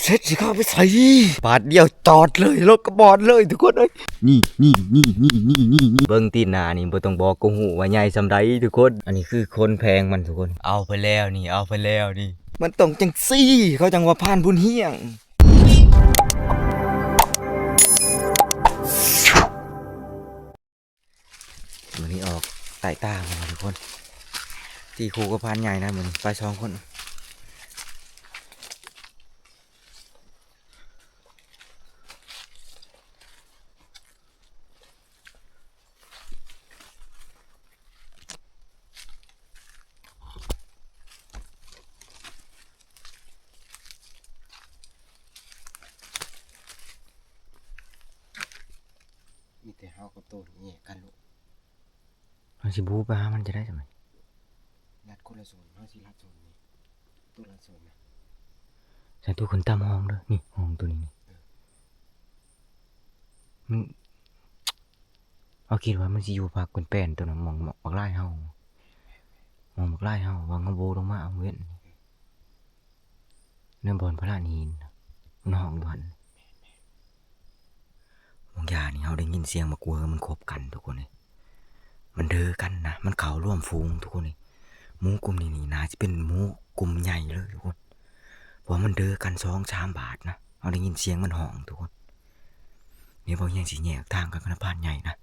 ເຊັດຊິເຂົ້າໄປໃສ? ບາດດຽວຈອດເລີຍ ລົດກໍບອດເລີຍທຸກຄົນເອີຍ. ນີ້ໆໆໆໆ ເບິ່ງຕີນໜ້ານີ້ ບໍ່ຕ້ອງບອກກໍຮູ້ວ່າໃຫຍ່ສ່ຳໃດທຸກຄົນ. ອັນນີ້ຄືຂົນແພງມັນທຸກຄົນ. ເອົາໄປແລ້ວນີ້ ເອົາໄປແລ້ວນີ້. ມັນຕ້ອງຈັ່ງຊີ້ ເຂົາຈັ່ງວ່າຜ່ານບຸນຮຽງ. ມື້ນີ້ອອກໄຕ່ຕາມາທຸກຄົນ. ຕີຄູ່ກັບພານໃຫຍ່ນະ ມື້ນີ້ໄປສອງຄົນ. ມີແຕ່ເຮົາກັບໂຕນີ້ແຍກກັນໂລດ. ເຮົາຊິບູໄປຫາມັນຈະໄດ້ຈັ່ງໃດ? ລັດຄົນລະໂຊນ ເຮົາຊິລັດໂຊນນີ້ ໂຕລັດໂຊນນະ. ໃສ່ໂຕຂຶ້ນຕາມຫ້ອງເດີ ນີ້ຫ້ອງໂຕນີ້ນີ້. ເອີ ມັນ ເຮົາຄິດວ່າມັນຊິຢູ່ພັກເປັນແປ້ນໂຕນັ້ນ ໝ່ອງໝາກລາຍເຮົາ ໝ່ອງໝາກລາຍເຮົາ ຫວັງເຮົາໂບລົງມາເອົາເວັນ ໃນບ່ອນພະລານຫີນ ມັນຫ້ອງຢູ່ຫັ້ນ. ບາງຢ່ານີ້ເຮົາໄດ້ຍິນສຽງໝາກເຫວີມັນຄົບກັນທຸກຄົນເອີຍ. ມັນເດີກັນນະ ມັນເຂົ້າລວມຝູງທຸກຄົນເອີຍ. ໝູກຸ່ມນີ້ນີ້ໜ້າຈະເປັນໝູກຸ່ມໃຫຍ່ເລີຍທຸກຄົນ ເພາະວ່າມັນເດີກັນສອງສາມບາດນະ. ເຮົາໄດ້ຍິນສຽງມັນຮ້ອງທຸກຄົນ. ນີ້ເຮົາຍັງຊິແຍກທາງກັນກັບພານໃຫຍ່ນະ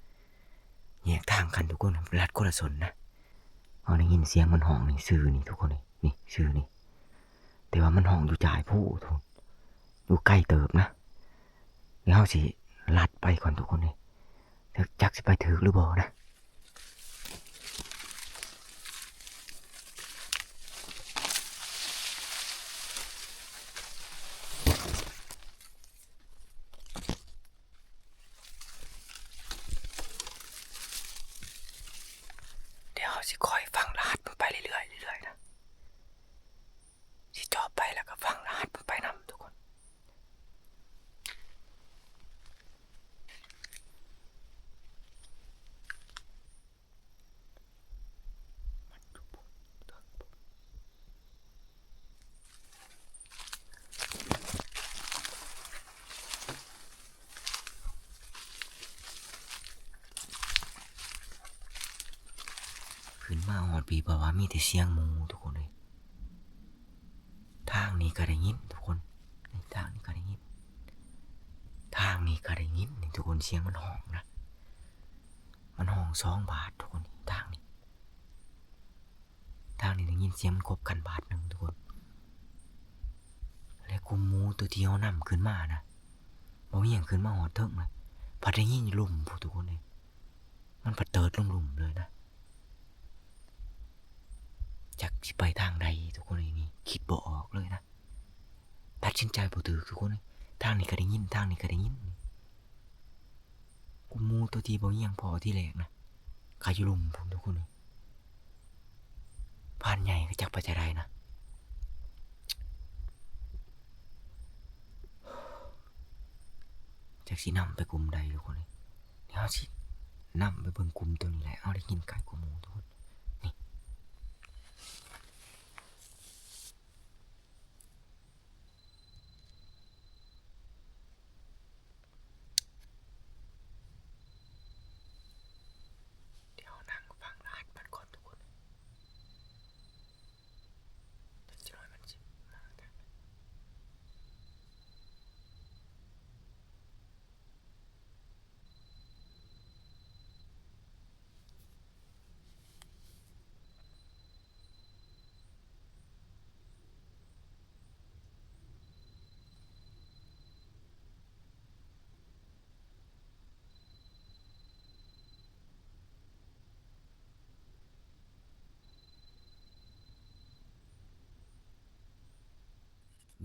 ແຍກທາງກັນທຸກຄົນ ລັດຄົນລະສົນນະ. ເຮົາໄດ້ຍິນສຽງມັນຮ້ອງນີ້ຊື່ນີ້ທຸກຄົນເອີຍ ນີ້ຊື່ນີ້ ແຕ່ວ່າມັນຮ້ອງຢູ່ຈາຍພູ້ ຢູ່ໄກເຕີບນະ. ດຽວເຮົາຊິລັດໄປກ່ອນທຸກຄົນເອີຍ ຈັກ ຈັກຊິໄປຖືກຫຼືບໍ່ນະ. ດຽວເຮົາຊິຄອຍຟັງລະຫັດມັນໄປເລື້ອຍໆ ເລື້ອຍໆນະ. ຊິເຈາະໄປແລ້ວກໍຟັງລະຫັດມັນໄປນຳທຸກຄົນ. ຂຶ້ນມາຮອດພີ້ ເພາະວ່າມີແຕ່ສຽງໝູທຸກຄົນເອີຍ. ທາງນີ້ກໍໄດ້ຍິນທຸກຄົນ ນີ້ທາງນີ້ກໍໄດ້ຍິນ ທາງນີ້ກໍໄດ້ຍິນນີ້ທຸກຄົນ. ສຽງມັນຮ້ອງນະ ມັນຮ້ອງສອງບາດທຸກຄົນ. ທາງນີ້ ທາງນີ້ໄດ້ຍິນສຽງມັນຄົບກັນບາດໜຶ່ງທຸກຄົນ ແລະກຸ່ມໝູໂຕທີ່ເຮົານຳຂຶ້ນມານະ ບໍ່ມີຫຍັງ ຂຶ້ນມາຮອດເທິງນະ ພັດໄດ້ຍິນຢູ່ລຸ່ມພຸ້ນທຸກຄົນເອີຍ. ມັນພັດເຕີດລົງລຸ່ມເລີຍນະ. ຈັກຊິໄປທາງໃດທຸກຄົນເອີຍ ນີ້ຄິດບໍ່ອອກເລີຍນະ ຕັດສິນໃຈບໍ່ຖືກທຸກຄົນເອີຍ. ທາງນີ້ກໍໄດ້ຍິນ ທາງນີ້ກໍໄດ້ຍິນ. ກຸ່ມໝູໂຕທີ່ບໍ່ຮຽງພໍ້ທີແລກນະ ກະຢູ່ລຸ່ມພຸ້ນທຸກຄົນເອີຍ. ພານໃຫຍ່ກໍຈັກໄປຈາກໃດນະ ຈັກຊິນຳໄປກຸ່ມໃດທຸກຄົນເອີຍ. ດຽວເຮົາຊິນຳໄປເບິ່ງກຸ່ມໂຕນີ້ແຫຼະ ເຮົາໄດ້ຍິນໄກກວ່າໝູທຸກຄົນ ນີ້. ດຽວນັ່ງຟັງລະຫັດມັນກ່ອນທຸກຄົນ ຈັກໜ້ອຍມັນຊິມາທາງໃດ.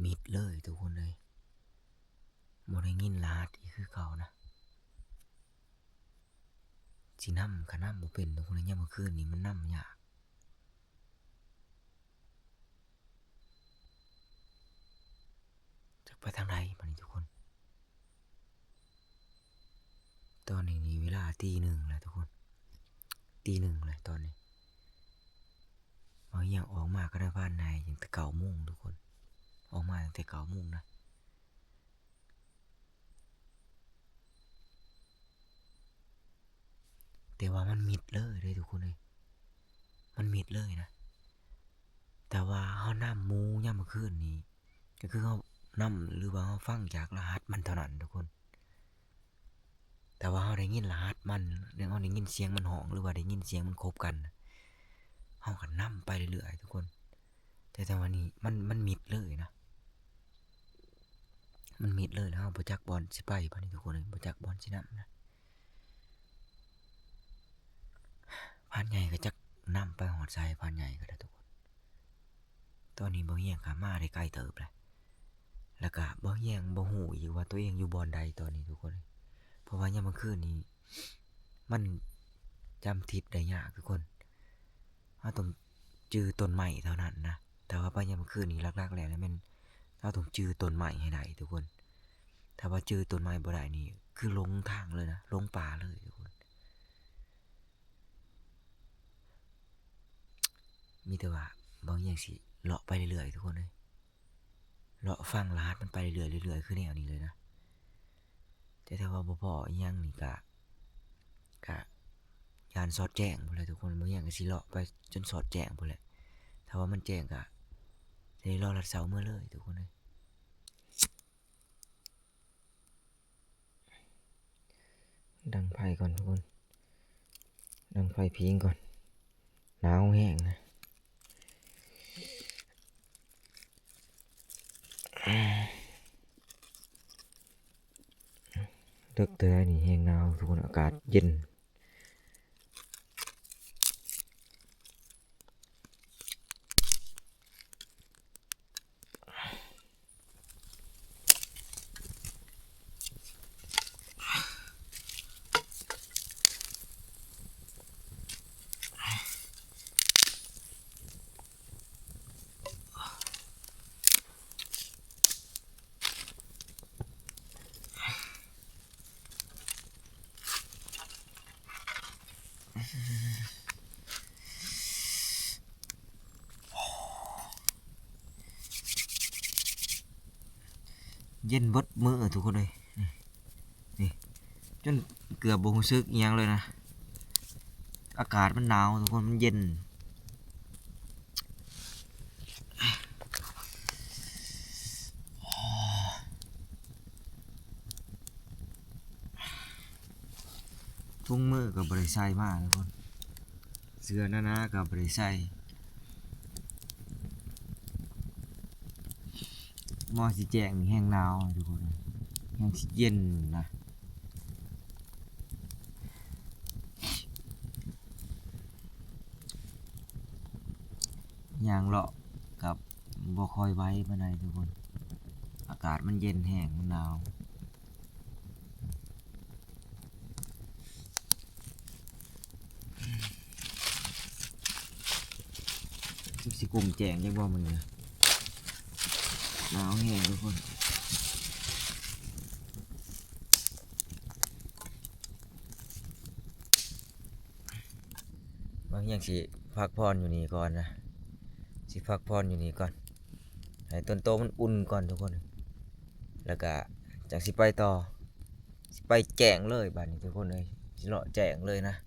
ມິດເລີຍທຸກຄົນເອີຍ ບໍ່ໄດ້ຍິນລະຫັດອີກຄືເກົ່ານະ. ຊິນຳກໍນຳບໍ່ເປັນທຸກຄົນເອີຍ ຍາມມື້ຄືນນີ້ມັນນຳຍາກ. ຈັກໄປທາງໃດບາດນີ້ທຸກຄົນ. ຕອນນີ້ນີ້ເວລາຕີໜຶ່ງແລ້ວທຸກຄົນ ຕີໜຶ່ງແລ້ວຕອນນີ້. ເຮົາຮຽກອອກມາກໍໄດ້ວານໃນຕັ້ງແຕ່ເກົ້າໂມງທຸກຄົນ ອອກມາຕັ້ງແຕ່ເກົ້າໂມງນະ. ແຕ່ວ່າມັນມິດເລີຍເດ້ທຸກຄົນເອີຍ ມັນມິດເລີຍນະ. ແຕ່ວ່າເຮົານຳໝູຍາມມື້ຄືນນີ້ ກໍຄືເຮົານຳ ຫຼືວ່າເຮົາຟັງຈາກລະຫັດມັນເທົ່ານັ້ນທຸກຄົນ. ແຕ່ວ່າເຮົາໄດ້ຍິນລະຫັດມັນ ຫຼືເຮົາໄດ້ຍິນສຽງມັນຮ້ອງ ຫຼືວ່າໄດ້ຍິນສຽງມັນຄົບກັນ ເຮົາກໍນຳໄປເລື້ອຍໆທຸກຄົນ. ແຕ່ ແຕ່ວ່ານີ້ມັນ ມັນມິດເລີຍນະ ມັນມິດເລີຍ ແລ້ວເຮົາບໍ່ຈັກບ່ອນຊິໄປບາດນີ້ທຸກຄົນເອີຍ ບໍ່ຈັກບ່ອນຊິນຳນະ. ພານໃຫຍ່ກໍຈັກນຳໄປຮອດໃສ ພານໃຫຍ່ກໍໄດ້ທຸກຄົນ. ຕອນນີ້ບ່າວຮຽງກໍມາໄດ້ໄກເຕີບແລ້ວ ແລ້ວກໍບ່າວຮຽງບໍ່ຮູ້ອີກວ່າຕົວເອງຢູ່ບ່ອນໃດຕອນນີ້ທຸກຄົນ ເພາະວ່າຍາມກາງຄືນນີ້ມັນຈຳທິດໄດ້ຍາກທຸກຄົນ. ເຮົາຕ້ອງຈື່ຕົ້ນໄມ້ເທົ່ານັ້ນນະ. ຖ້າວ່າໄປຍາມກາງຄືນນີ້ ຫຼັກໆແລ້ວແມ່ນເຮົາຕ້ອງຈື່ຕົ້ນໄມ້ໃຫ້ໄດ້ທຸກຄົນ. ຖ້າວ່າຈື່ຕົ້ນໄມ້ບໍ່ໄດ້ນີ້ ຄືຫຼົງທາງເລີຍນະ ຫຼົງປ່າເລີຍທຸກຄົນ. ມີແຕ່ວ່າບ່າວຮຽງຊິເລາະໄປເລື້ອຍໆທຸກຄົນເອີຍ ເລາະຟັງລະຫັດມັນໄປເລື້ອຍໆ ເລື້ອຍໆ ຄືແນວນີ້ເລີຍນະ. ແຕ່ຖ້າວ່າບໍ່ພໍອີ່ຫຍັງນີ້ກະ ກະຢ້ານສອດແຈ້ງພຸ້ນແຫຼະທຸກຄົນ. ບ່າວຮຽງກໍຊິເລາະໄປຈົນສອດແຈ້ງພຸ້ນແຫຼະ. ຖ້າວ່າມັນແຈ້ງກໍຊິໄດ້ລໍລັດເຊົ້າເມືອເລີຍທຸກຄົນເອີຍ. ດັງໄຟກ່ອນທຸກຄົນ ດັງໄຟພິງກ່ອນ ໜາວແຮງນະ. ເດິກແທ້ນີ້ແຮງໜາວທຸກຄົນ ອາກາດເຢັນ. ເຢັນເບິດມື້ທຸກຄົນເອີຍ ນີ້ ນີ້ ຈົນເກືອບບໍ່ຮູ້ສຶກອີ່ຫຍັງເລີຍນະ. ອາກາດມັນໜາວທຸກຄົນ ມັນເຢັນ. ຖົງມືກໍບໍ່ໄດ້ໃສ່ມາທຸກຄົນ ເສື້ອໜາໆກໍບໍ່ໄດ້ໃສ່. ໝໍຊິແຈ້ງນີ້ແຮງໜາວທຸກຄົນ ແຮງຊິເຢັນນະ. ຍ່າງເລາະກັບບໍ່ຄ່ອຍໄວປານໃດທຸກຄົນ ອາກາດມັນເຢັນແຮງ ມັນໜາວ. ຈັກຊິກຸ້ມແຈ້ງຈັກບໍ່ມື້ນີ້ ໜາວແຮງທຸກຄົນ. ບ່າວຮຽງຊິພັກຜ່ອນຢູ່ນີ້ກ່ອນນະ ຊິພັກຜ່ອນຢູ່ນີ້ກ່ອນ ໃຫ້ຕົນໂຕມັນອຸ່ນກ່ອນທຸກຄົນ ແລ້ວກະຈັ່ງຊິໄປຕໍ່ ຊິໄປແຈ້ງເລີຍບາດນີ້ທຸກຄົນເອີຍ ຊິເລາະແຈ້ງເລີຍນະ. ເ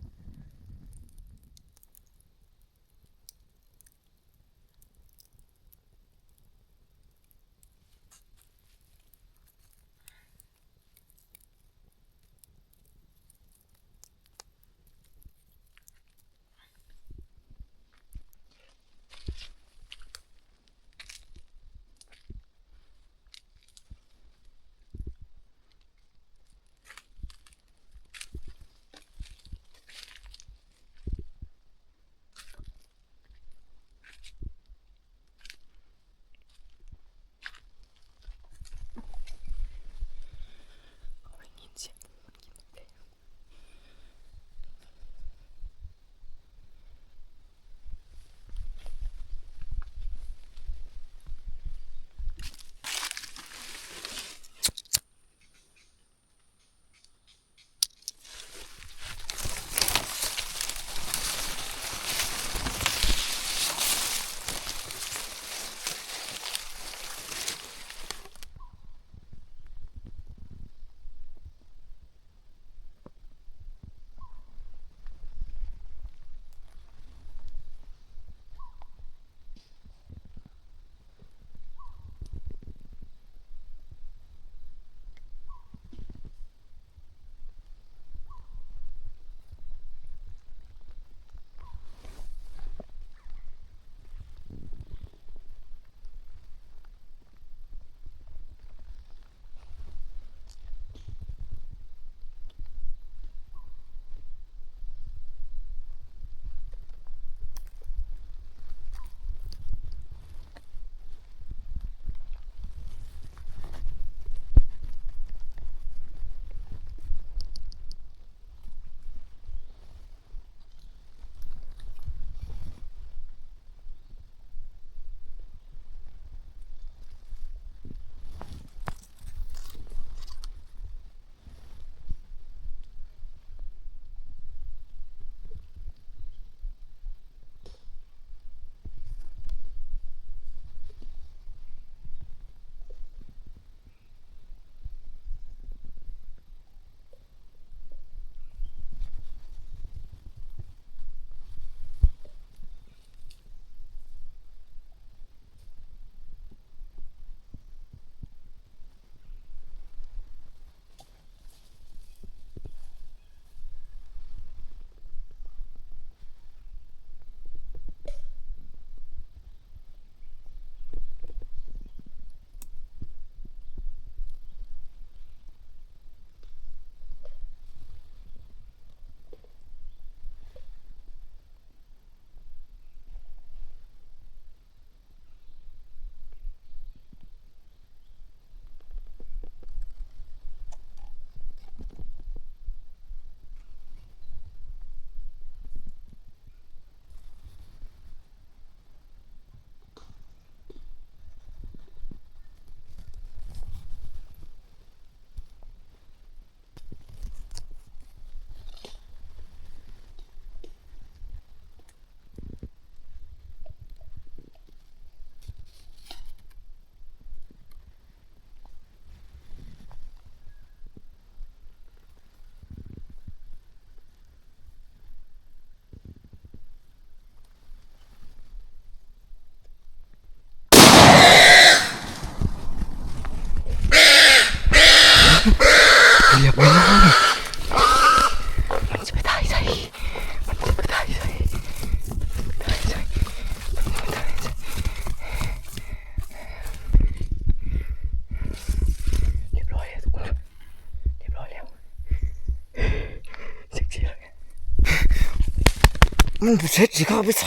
ມັນບໍ່ເສັດຊິເຂົ້າໄປໃສ?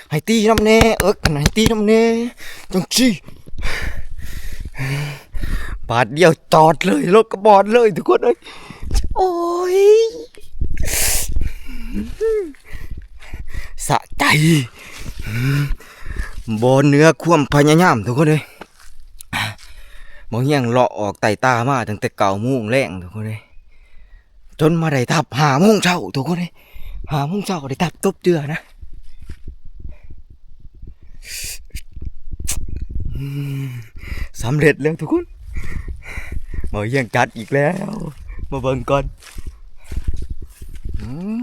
ໃຫ້ຕີນຳແດ່ ເອິກ ໃຫ້ຕີນຳແດ່ ຈັ່ງຊີ້ ບາດດຽວຈອດເລີຍ ລົງກະບອນເລີຍທຸກຄົນເອີຍ. ໂອ້ຍ ສະໃຈ ບໍ່ເໜືອຄວາມພະຍາຍາມທຸກຄົນເອີຍ. ບໍ່ຮຽງເລາະອອກໃຕ້ຕາມາຕັ້ງແຕ່ເກົ້າໂມງແລງທຸກຄົນເອີຍ. ຈົນມາໄດ້ຕັບຫ້າໂມງເຊົ້າທຸກຄົນເອີຍ. ຫ້າໂມງເຊົ້າໄດ້ຕັບຕົບເຈື່ອນະ. ອືມ ສຳເລັດແລ້ວທຸກຄົນ. ບໍ່ຮຽງຈັດອີກແລ້ວ. ມາເບິ່ງກ່ອນ. ອືມ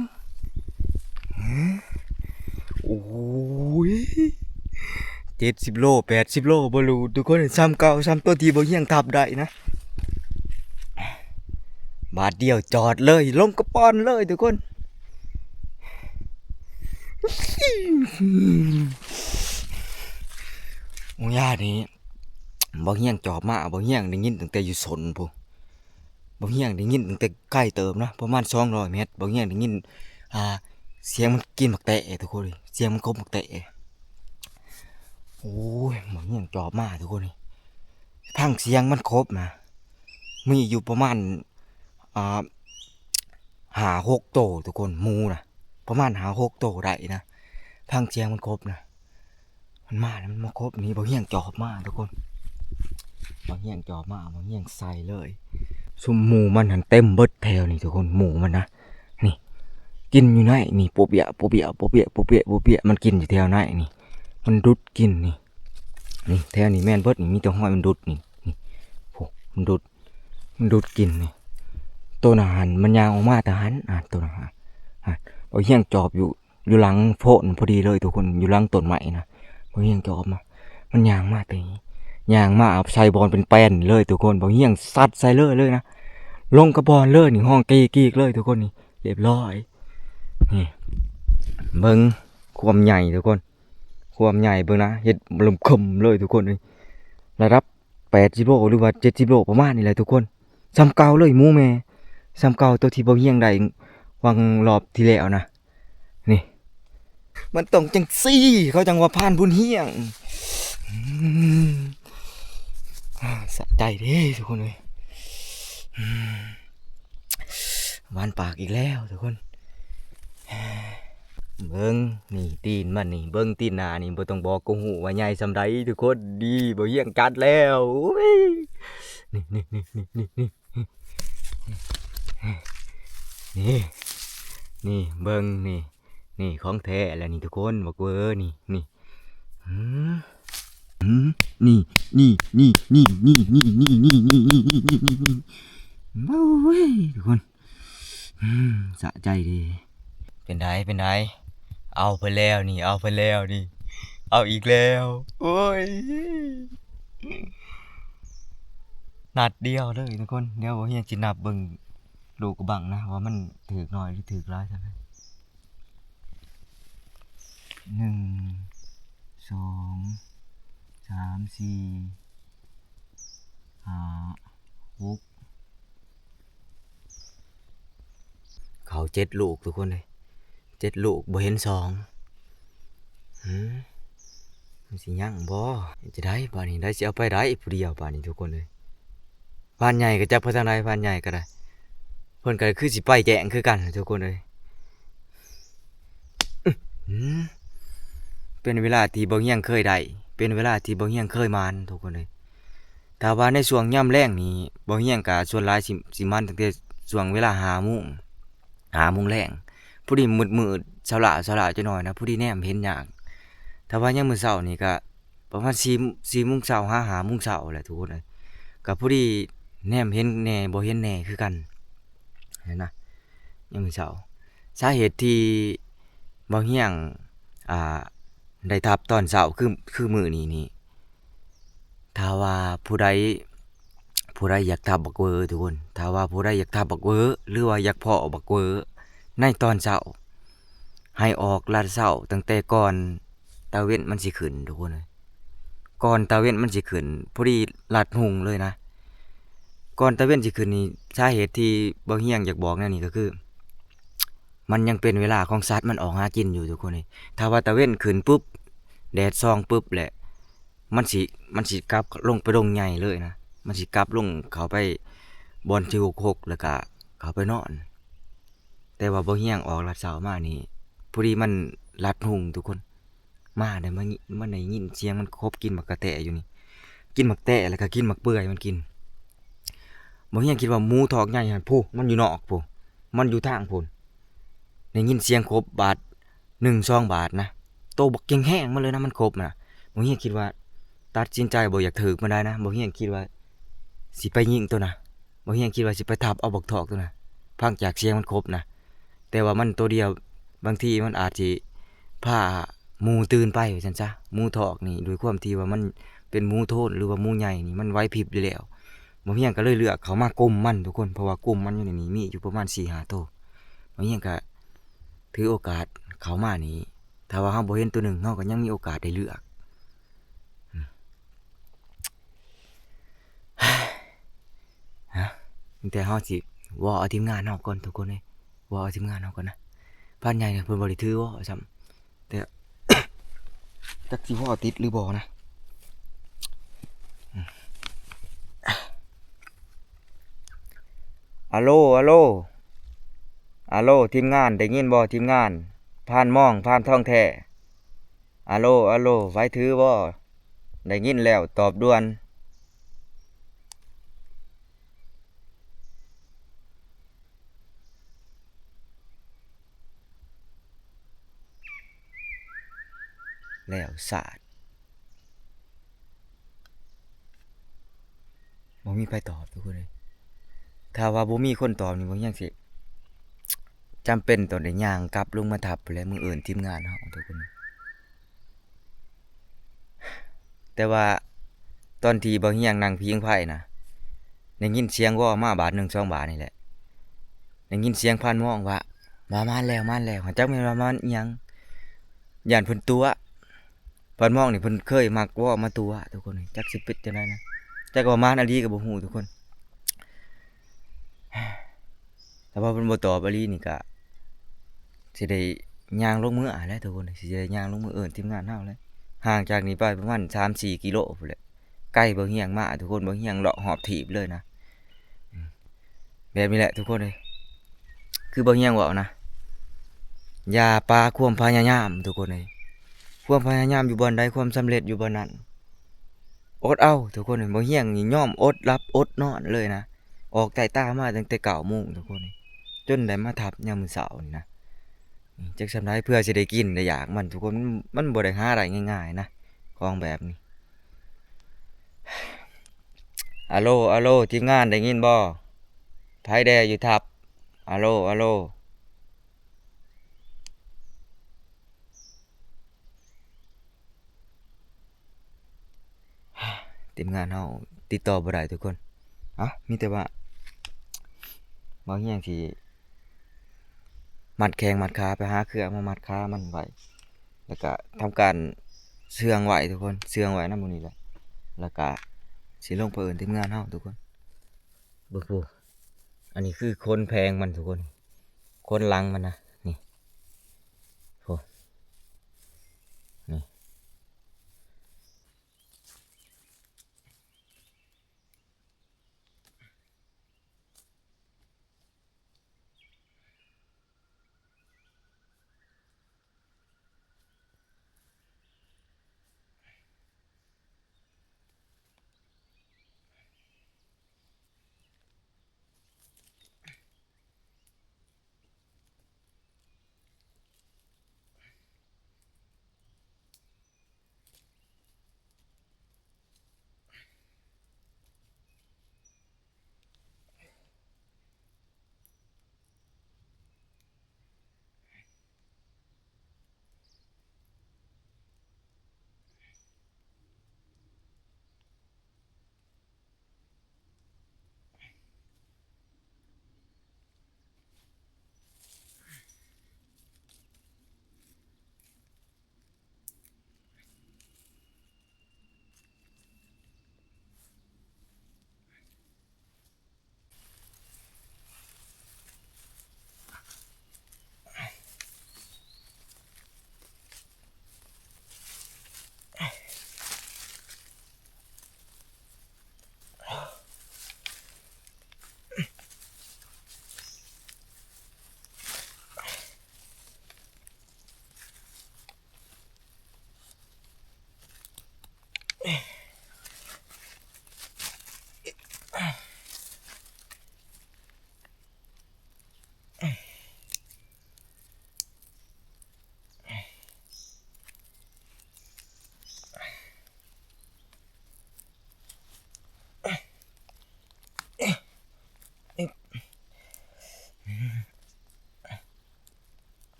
ໂອ້ຍ ເຈັດສິບໂລ ແປດສິບໂລບໍ່ຫຼູດທຸກຄົນ. ສ່ຳເກົ່າ ສ່ຳຕົວທີ່ບໍ່ຮຽງຕັບໄດ້ນະ. ບາດດຽວຈອດເລີຍ ລົງກະປ່ອນເລີຍທຸກຄົນ. ໂອ້ຍ ຍານີ້ ບໍ່ຮຽງຈອບມາ ບໍ່ຮຽງໄດ້ຍິນຕັ້ງແຕ່ຢູ່ສົນພຸ້ນ. ບໍ່ຮຽງໄດ້ຍິນຕັ້ງແຕ່ໄກເຕີບນະ ປະມານສອງຮ້ອຍແມັດ. ບໍ່ຮຽງໄດ້ຍິນ ອ່າ ສຽງມັນກິນໝາກແຕະທຸກຄົນເອີຍ ສຽງມັນກົບໝາກແຕະ. ໂອ້ຍ ບໍ່ຮຽງຈອບມາທຸກຄົນເອີຍ. ຟັງສຽງມັນກົບນະ ມີຢູ່ປະມານ ອ່າ ຫ້າຫົກໂຕທຸກຄົນ ໝູນະ ປະມານຫ້າຫົກໂຕໄດ້ນະ. ຟັງສຽງມັນກົບນະ ມັນມາແລ້ວ ມັນມາຄົບນີ້. ບໍ່ຮຽງຈອບມາທຸກຄົນ ບໍ່ຮຽງຈອບມາ ບໍ່ຮຽງໃສ່ເລີຍ. ຊຸມໝູມັນຫັ້ນເຕັມເບິດແຖວນີ້ທຸກຄົນ ໝູມັນນະ. ນີ້ ກິນຢູ່ໃນນີ້ ໂປະເປະ ໂປະເປະ ໂປະເປະ ໂປະເປະ ໂປະເປະ ມັນກິນຢູ່ແຖວໃນນີ້ ມັນດຸດກິນນີ້. ນີ້ ແຖວນີ້ແມ່ນເບິດນີ້ ມີແຕ່ຮອຍມັນດຸດນີ້ ນີ້ ໂອ້ ມັນດຸດ ມັນດຸດກິນນີ້. ໂຕນັ້ນຫັ້ນມັນຍ່າງອອກມາແຕ່ຫັ້ນ ອ່າ ໂຕນັ້ນ ອ່າ ບໍ່ຮຽງຈອບຢູ່ ຢູ່ຫຼັງໂພນພໍດີເລີຍທຸກຄົນ ຢູ່ຫຼັງຕົ້ນໄມ້ນະ. ບໍ່ຮຽງຈອບມາ ມັນຍ່າງມາແຕ່ນີ້ ຍ່າງມາເອົາໃສ່ບ່ອນເປັນແປ້ນເລີຍທຸກຄົນ. ບໍ່ຮຽງຊັດໃສ່ເລີຍ ເລີຍນະ ລົງກະບ່ອນເລີຍນີ້ ຮ້ອງກີກໆເລີຍທຸກຄົນ. ນີ້ ລຽບຮ້ອຍ ນີ້ ເບິ່ງຄວາມໃຫຍ່ທຸກຄົນ ຄວາມໃຫຍ່ເບິ່ງນະ ເຮັດເລີ່ມເຄີມເລີຍທຸກຄົນເອີຍ. ລະດັບແປດສິບໂລ ຫຼືວ່າເຈັດສິບໂລ ປະມານນີ້ແຫຼະທຸກຄົນ. ສ່ຳເກົ່າເລີຍໝູແມ່ ສ່ຳເກົ່າໂຕທີ່ບໍ່ຮຽງໄດ້ຫວ່າງລອບທີ່ແລ້ວນະ. ນີ້ ມັນຕ້ອງຈັ່ງຊີ້ ເຂົາຈັ່ງວ່າພານບຸນຮຽງ. ອືມ ສະໃຈເດ້ທຸກຄົນເອີຍ. ອືມ ຫວານປາກອີກແລ້ວທຸກຄົນ. ເບິ່ງນີ້ ຕີນມັນນີ້ ເບິ່ງຕີນໜ້ານີ້ ບໍ່ຕ້ອງບອກກໍຮູ້ວ່າໃຫຍ່ສ່ຳໃດທຸກຄົນ. ນີ້ ບໍ່ຮຽງກັດແລ້ວ. ໂອ້ຍ ນີ້ ນີ້ ນີ້ ນີ້ ນີ້ ນີ້ ນີ້ ນີ້ ເບິ່ງນີ້ ນີ້ຂອງແທ້ແລ້ວນີ້ທຸກຄົນ ບັກເວີນີ້ ນີ້ ອືມ ອືມ ນີ້ ນີ້ ໂອ້ຍ ທຸກຄົນ ອືມ ສະໃຈເດ້. ເປັນໃດ ເປັນໃດ ເອົາເພິ່ນແລ້ວນີ້ ເອົາເພິ່ນແລ້ວນີ້ ເອົາອີກແລ້ວ. ໂອ້ຍ ນັດດຽວເລີຍທຸກຄົນ. ດຽວບໍ່ຮຽງຊິນັບເບິ່ງລູກກະບັງນະ ວ່າມັນຖືກໜ້ອຍ ຫຼື ຖືກຫຼາຍສ່ຳໃດ. ໜຶ່ງ ສອງ ສາມ ສີ່ ຫ້າ ຫົກ ເຂົ້າເຈັດລູກທຸກຄົນເອີຍ ເຈັດລູກ ບໍ່ເຫັນສອງ. ຫື ມັນຊິຍັງບໍ່? ເຮັດຈັ່ງໃດບາດນີ້? ໄດ້ຊິເອົາໄປໄດ້ຜູ້ດຽວບາດນີ້ທຸກຄົນເອີຍ. ພານໃຫຍ່ກໍຈັກໄປທາງໃດ ພານໃຫຍ່ກໍໄດ້ ເພິ່ນກໍຄືຊິໄປແຈ້ງຄືກັນແຫຼະທຸກຄົນເອີຍ. ອື ເປັນເວລາທີ່ບໍ່ຮຽງເຄີຍໄດ້ ເປັນເວລາທີ່ບໍ່ຮຽງເຄີຍໝານທຸກຄົນເອີຍ. ຖ້າວ່າໃນຊ່ວງຍາມແລງນີ້ ບໍ່ຮຽງກໍສ່ວນຫຼາຍຊິ ຊິໝານຕັ້ງແຕ່ຊ່ວງເວລາຫ້າໂມງ ຫ້າໂມງແລງ ພໍດີມືດໆ ເຊົ້າຫຼ້າໆ ຈັກໜ້ອຍນະ ພໍດີແນມເຫັນຍາກ. ຖ້າວ່າຍາມມື້ເຊົ້ານີ້ກໍ ປະມານສີ່ ສີ່ໂມງເຊົ້າຫາຫ້າໂມງເຊົ້າແຫຼະທຸກຄົນເອີຍ. ກໍພໍດີແນມເຫັນແດ່ບໍ່ເຫັນແດ່ຄືກັນຫັ້ນນະ ຍາມມື້ເຊົ້າ. ສາເຫດທີ່ບໍ່ຮຽງ ອ່າ ໄດ້ທັບຕອນເຊົ້າ ຄື ຄືມື້ນີ້ນີ້ ຖ້າວ່າຜູ້ໃດ ຜູ້ໃດຢາກທັບບັກເວີທຸກຄົນ ຖ້າວ່າຜູ້ໃດຢາກທັບບັກເວີ ຫຼືວ່າຢາກພໍ້ບັກເວີໃນຕອນເຊົ້າ ໃຫ້ອອກລາດເຊົ້າຕັ້ງແຕ່ກ່ອນຕາເວັນມັນຊິຂຶ້ນທຸກຄົນເອີຍ. ກ່ອນຕາເວັນມັນຊິຂຶ້ນ ພໍດີລັດຮຸ່ງເລີຍນະ ກ່ອນຕາເວັນຊິຂຶ້ນນີ້. ສາເຫດທີ່ບໍ່ຮຽງຢາກບອກແນວນີ້ກໍຄື ມັນຍັງເປັນເວລາຂອງສັດມັນອອກຫາກິນຢູ່ທຸກຄົນເອີຍ. ຖ້າວ່າຕາເວັນຂຶ້ນປຶບ ແດດສ່ອງປຶບແຫຼະ ມັນຊິ ມັນຊິກັບລົງໄປດົງໃຫຍ່ເລີຍນະ, ມັນຊິກັບລົງເຂົ້າໄປບ່ອນທີ່ຮົກໆ ແລ້ວກະເຂົ້າໄປນອນ. ແຕ່ວ່າບໍ່ຮຽງອອກລັດເຊົ້າມານີ້ ພໍດີມັນລັດຮຸ່ງທຸກຄົນ ມາໄດ້ ມາ ມັນໄດ້ຍິນສຽງມັນຂົບກິນໝາກກະແຕຢູ່ນີ້ ກິນໝາກແຕ ແລ້ວກະກິນໝາກເປື່ອຍມັນກິນ. ບໍ່ຮຽງຄິດວ່າໝູຖອກໃຫຍ່ຫັ້ນ ພຸ້ນ ມັນຢູ່ນອກພຸ້ນ ມັນຢູ່ທາງພຸ້ນ. ໄດ້ຍິນສຽງຂົບບາດໜຶ່ງສອງບາດນະ ໂຕບັກແຮງໆ ມັນເລີຍນະ ມັນຂົບນະ. ບໍ່ຮຽງຄິດວ່າ ຕັດສິນໃຈບໍ່ຢາກຖືກມັນໄດ້ນະ ບໍ່ຮຽງຄິດວ່າຊິໄປຍິງໂຕນະ. ບໍ່ຮຽງຄິດວ່າຊິໄປທັບເອົາບັກຖອກໂຕນະ ຟັງຈາກສຽງມັນຂົບນະ. ແຕ່ວ່າມັນໂຕດຽວ ບາງທີມັນອາດຊິພາໝູ່ຕື່ນໄປວ່າຊັ້ນຊະ. ໝູຖອກນີ້ ດ້ວຍຄວາມທີ່ວ່າມັນເປັນໝູໂທນ ຫຼືວ່າໝູໃຫຍ່ນີ້ ມັນໄຫວພິບຢູ່ແລ້ວ. ບ່າວຮຽງກໍເລີຍເລືອກເຂົ້າມາກຸ່ມມັນທຸກຄົນ ເພາະວ່າກຸ່ມມັນຢູ່ໃນນີ້ມີຢູ່ປະມານສີ່ຫ້າໂຕ. ບ່າວຮຽງກໍຖືໂອກາດເຂົ້າມານີ້ ຖ້າວ່າເຮົາບໍ່ເຫັນໂຕໜຶ່ງ ເຮົາກໍຍັງມີໂອກາດໄດ້ເລືອກ. ຮະ ມີແຕ່ເຮົາຊິວໍເອົາທີມງານເຮົາກ່ອນທຸກຄົນເອີຍ ວໍເອົາທີມງານເຮົາກ່ອນນະ. ພານໃຫຍ່ເພິ່ນບໍ່ໄດ້ຖືວໍຊ້ຳ ແຕ່ຈັກຊິວໍຕິດຫຼືບໍ່ນະ. ອາໂລ ອາໂລ ອາໂລ ທີມງານ ໄດ້ຍິນບໍ່? ທີມງານ ພານມອງ ພານທອງແທ້. ອາໂລ ອາໂລ ໄຫວຖືບໍ່? ໄດ້ຍິນແລ້ວຕອບດ່ວນ. ແລ້ວຊາດ. ບໍ່ມີໃຜຕອບທຸກຄົນເອີຍ. ຖ້າວ່າບໍ່ມີຄົນຕອບນີ້ ບໍ່ຮຽງຊິຈຳເປັນຕ້ອງໄດ້ຍ່າງກັບລົງມາທັບພຸ້ນແຫຼະ ມື້ອື່ນທີມງານເຮົາທຸກຄົນ. ແຕ່ວ່າຕອນທີ່ບ່າວຮຽງນັ່ງພິງໄຟນະ ໄດ້ຍິນສຽງວໍມາບາດໜຶ່ງສອງບາດນີ້ແຫຼະ. ໄດ້ຍິນສຽງພານມອງວ່າ ມາ ມາແລ້ວ ມາແລ້ວ ຫາກຈັກແມ່ນວ່າມາຫຍັງ ຢ້ານເພິ່ນຕົວະ. ພານມອງນີ້ເພິ່ນເຄີຍມັກວໍມາຕົວະທຸກຄົນ ຈັກຊິເປັນຈັ່ງໃດນະ ຈັກວ່າມານອີ່ຫຼີກໍບໍ່ຮູ້ທຸກຄົນ. ຖ້າວ່າເພິ່ນບໍ່ຕອບອີ່ຫຼີນີ້ກະຊິໄດ້ຍ່າງລົງເມືອແຫຼະທຸກຄົນ ຊິໄດ້ຍ່າງລົງເມືອເອີ້ນທີມງານເຮົາແຫຼະ. ຫ່າງຈາກນີ້ໄປປະມານສາມສີ່ກິໂລພຸ້ນແຫຼະ ໃກ້ບ່າວຮຽງມາທຸກຄົນ ບ່າວຮຽງເລາະຮອບທີບເລີຍນະ. ແບບນີ້ແຫຼະທຸກຄົນເອີຍ ຄືບ່າວຮຽງເວົ້ານະ ຢ່າປາຄວາມພະຍາຍາມທຸກຄົນເອີຍ. ຄວາມພະຍາຍາມຢູ່ບ່ອນໃດ ຄວາມສຳເລັດຢູ່ບ່ອນນັ້ນ. ອົດເອົາທຸກຄົນເອີຍ ບ່າວຮຽງນີ້ຍອມອົດຫຼັບອົດນອນເລີຍນະ ອອກໃຕ້ຕາມາຕັ້ງແຕ່ເກົ້າໂມງທຸກຄົນເອີຍ ຈົນໄດ້ມາທັບຍາມມື້ເຊົ້ານີ້ນະ. ຈັກສ່ຳໃດ ເພື່ອຊິໄດ້ກິນໄດ້ຢາກມັນທຸກຄົນ ມັນ ມັນບໍ່ໄດ້ຫາໄດ້ງ່າຍໆນະ ຂອງແບບນີ້. ອາໂລ ອາໂລ ທີມງານໄດ້ຍິນບໍ່? ໃຜແດ່ຢູ່ທັບ? ອາໂລ ອາໂລ. ທີມງານເຮົາຕິດຕໍ່ບໍ່ໄດ້ທຸກຄົນ. ເອົ້າ ມີແຕ່ວ່າບ່າວຮຽງຊິມັດແຂ້ງມັດຂາ ໄປຫາເຄືອກມາມັດຂາມັນໄວ້ ແລ້ວກະທຳການເຊື່ອງໄວ້ທຸກຄົນ ເຊື່ອງໄວ້ນຳໝູ່ນີ້ແຫຼະ ແລ້ວກະຊິລົງໄປເອີ້ນທີມງານເຮົາທຸກຄົນ. ເບິ່ງພຸ້ນ ອັນນີ້ຄືຂົນແພງມັນທຸກຄົນ ຂົນຫຼັງມັນນະ ນີ້ ໂອ້ ນີ້.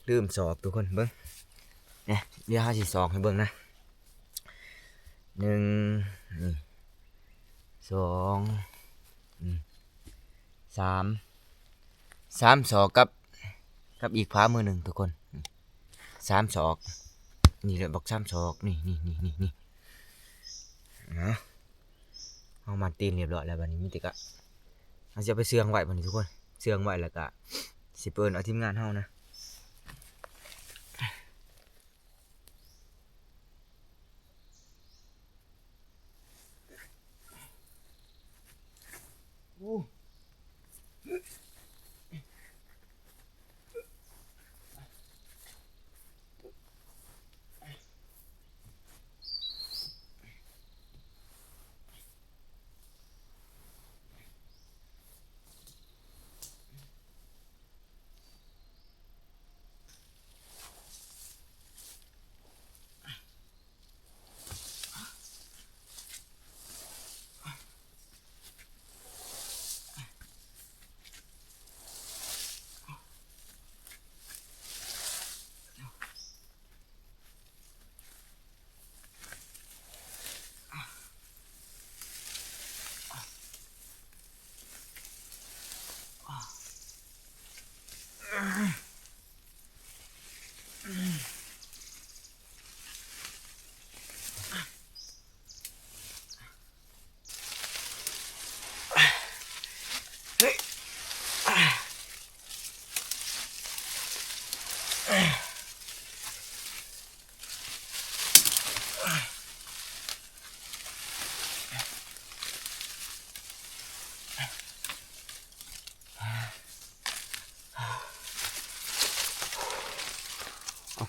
ລືມສອກທຸກຄົນເບິ່ງ ນີ້ ດຽວເຮົາຊິສອກໃຫ້ເບິ່ງນະ ໜຶ່ງ ນີ້ ສອງ ອືມ ສາມ ສາມສອກກັບ ກັບອີກຂວາມືໜຶ່ງທຸກຄົນ ສາມສອກ ນີ້ແຫຼະບັກສາມສອກ ນີ້ ນີ້ ນີ້ ນີ້ ນີ້ ນະ ເຮົາມັດຕີນຮຽບຮ້ອຍແລ້ວ ບາດນີ້ມີແຕ່ກະ ເຮົາຊິເອົາໄປເຊື່ອງໄວ້ບາດນີ້ທຸກຄົນ ເຊື່ອງໄວ້ແລ້ວກະຊິເອີ້ນເອົາທີມງານເຮົານະ. ໂອ້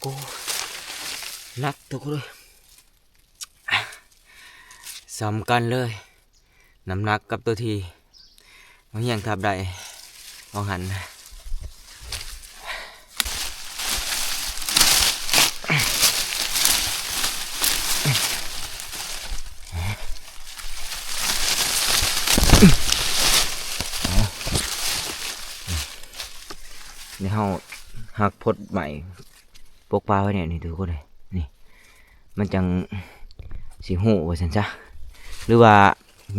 ໂຫ ໜັກທຸກຄົນເອີຍ ສ່ຳກັນເລີຍ ນ້ຳໜັກກັບໂຕທີ່ມາຮຽງທັບໄດ້ວ່າງຫັ້ນ. ນີ້ເຮົາຫັກພົດໄມ້ປົກປາໄວ້ແນວນີ້ທຸກຄົນເອີຍ ນີ້ ມັນຈັ່ງຊິຮູ້ວ່າຊັ້ນຊະ ຫຼືວ່າ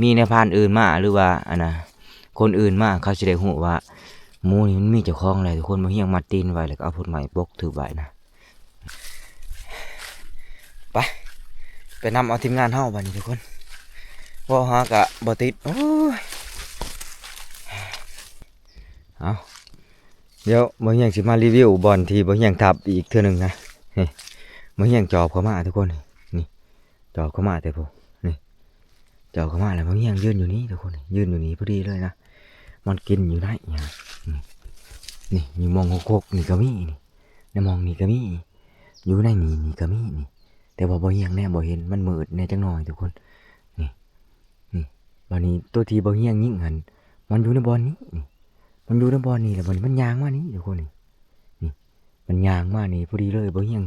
ມີນາຍພານອື່ນມາ ຫຼືວ່າ ອັນນ່າ ຄົນອື່ນມາ ເຂົາຊິໄດ້ຮູ້ວ່າໝູນີ້ມັນມີເຈົ້າຂອງແລ້ວທຸກຄົນ. ບໍ່ຮຽງມັດຕີນໄວ້ ແລ້ວກໍເອົາພົດໄມ້ປົກຖືກໄວ້ນະ. ໄປ ໄປນຳເອົາທີມງານເຮົາບາດນີ້ທຸກຄົນ ເວົ້າຫາກະບໍ່ຕິດ ໂອ້ຍ. ເອົາ ດຽວບໍ່ຮຽງຊິມາຣີວິວບ່ອນທີ່ບໍ່ຮຽງທັບອີກເທື່ອໜຶ່ງນະ. ນີ້ ບໍ່ຮຽງຈອບເຂົ້າມາທຸກຄົນ ນີ້ ຈອບເຂົ້າມາແຕ່ພຸ້ນ ນີ້ ຈອບເຂົ້າມາແລ້ວ ບໍ່ຮຽງຢືນຢູ່ນີ້ທຸກຄົນ ຢືນຢູ່ນີ້ພໍດີເລີຍນະ. ມັນກິນຢູ່ໃນ ນີ້ ນີ້ ຢູ່ໝ່ອງຫົກຫົກນີ້ກໍມີ ນີ້ ໃນໝ່ອງນີ້ກໍມີ ຢູ່ໃນນີ້ ນີ້ກໍມີ ນີ້ ແຕ່ວ່າບໍ່ຮຽງແນມບໍ່ເຫັນ ມັນມືດແດ່ຈັກໜ່ອຍທຸກຄົນ ນີ້ ນີ້. ບາດນີ້ໂຕທີ່ບໍ່ຮຽງຍິງຫັ້ນ ມັນຢູ່ໃນບ່ອນນີ້ ນີ້ ມັນຢູ່ໃນບ່ອນນີ້ ແລ້ວບາດນີ້ມັນຍ່າງມານີ້ທຸກຄົນ ນີ້ ນີ້ ມັນຍ່າງມານີ້ພໍດີເລີຍ ບໍ່ຮຽງ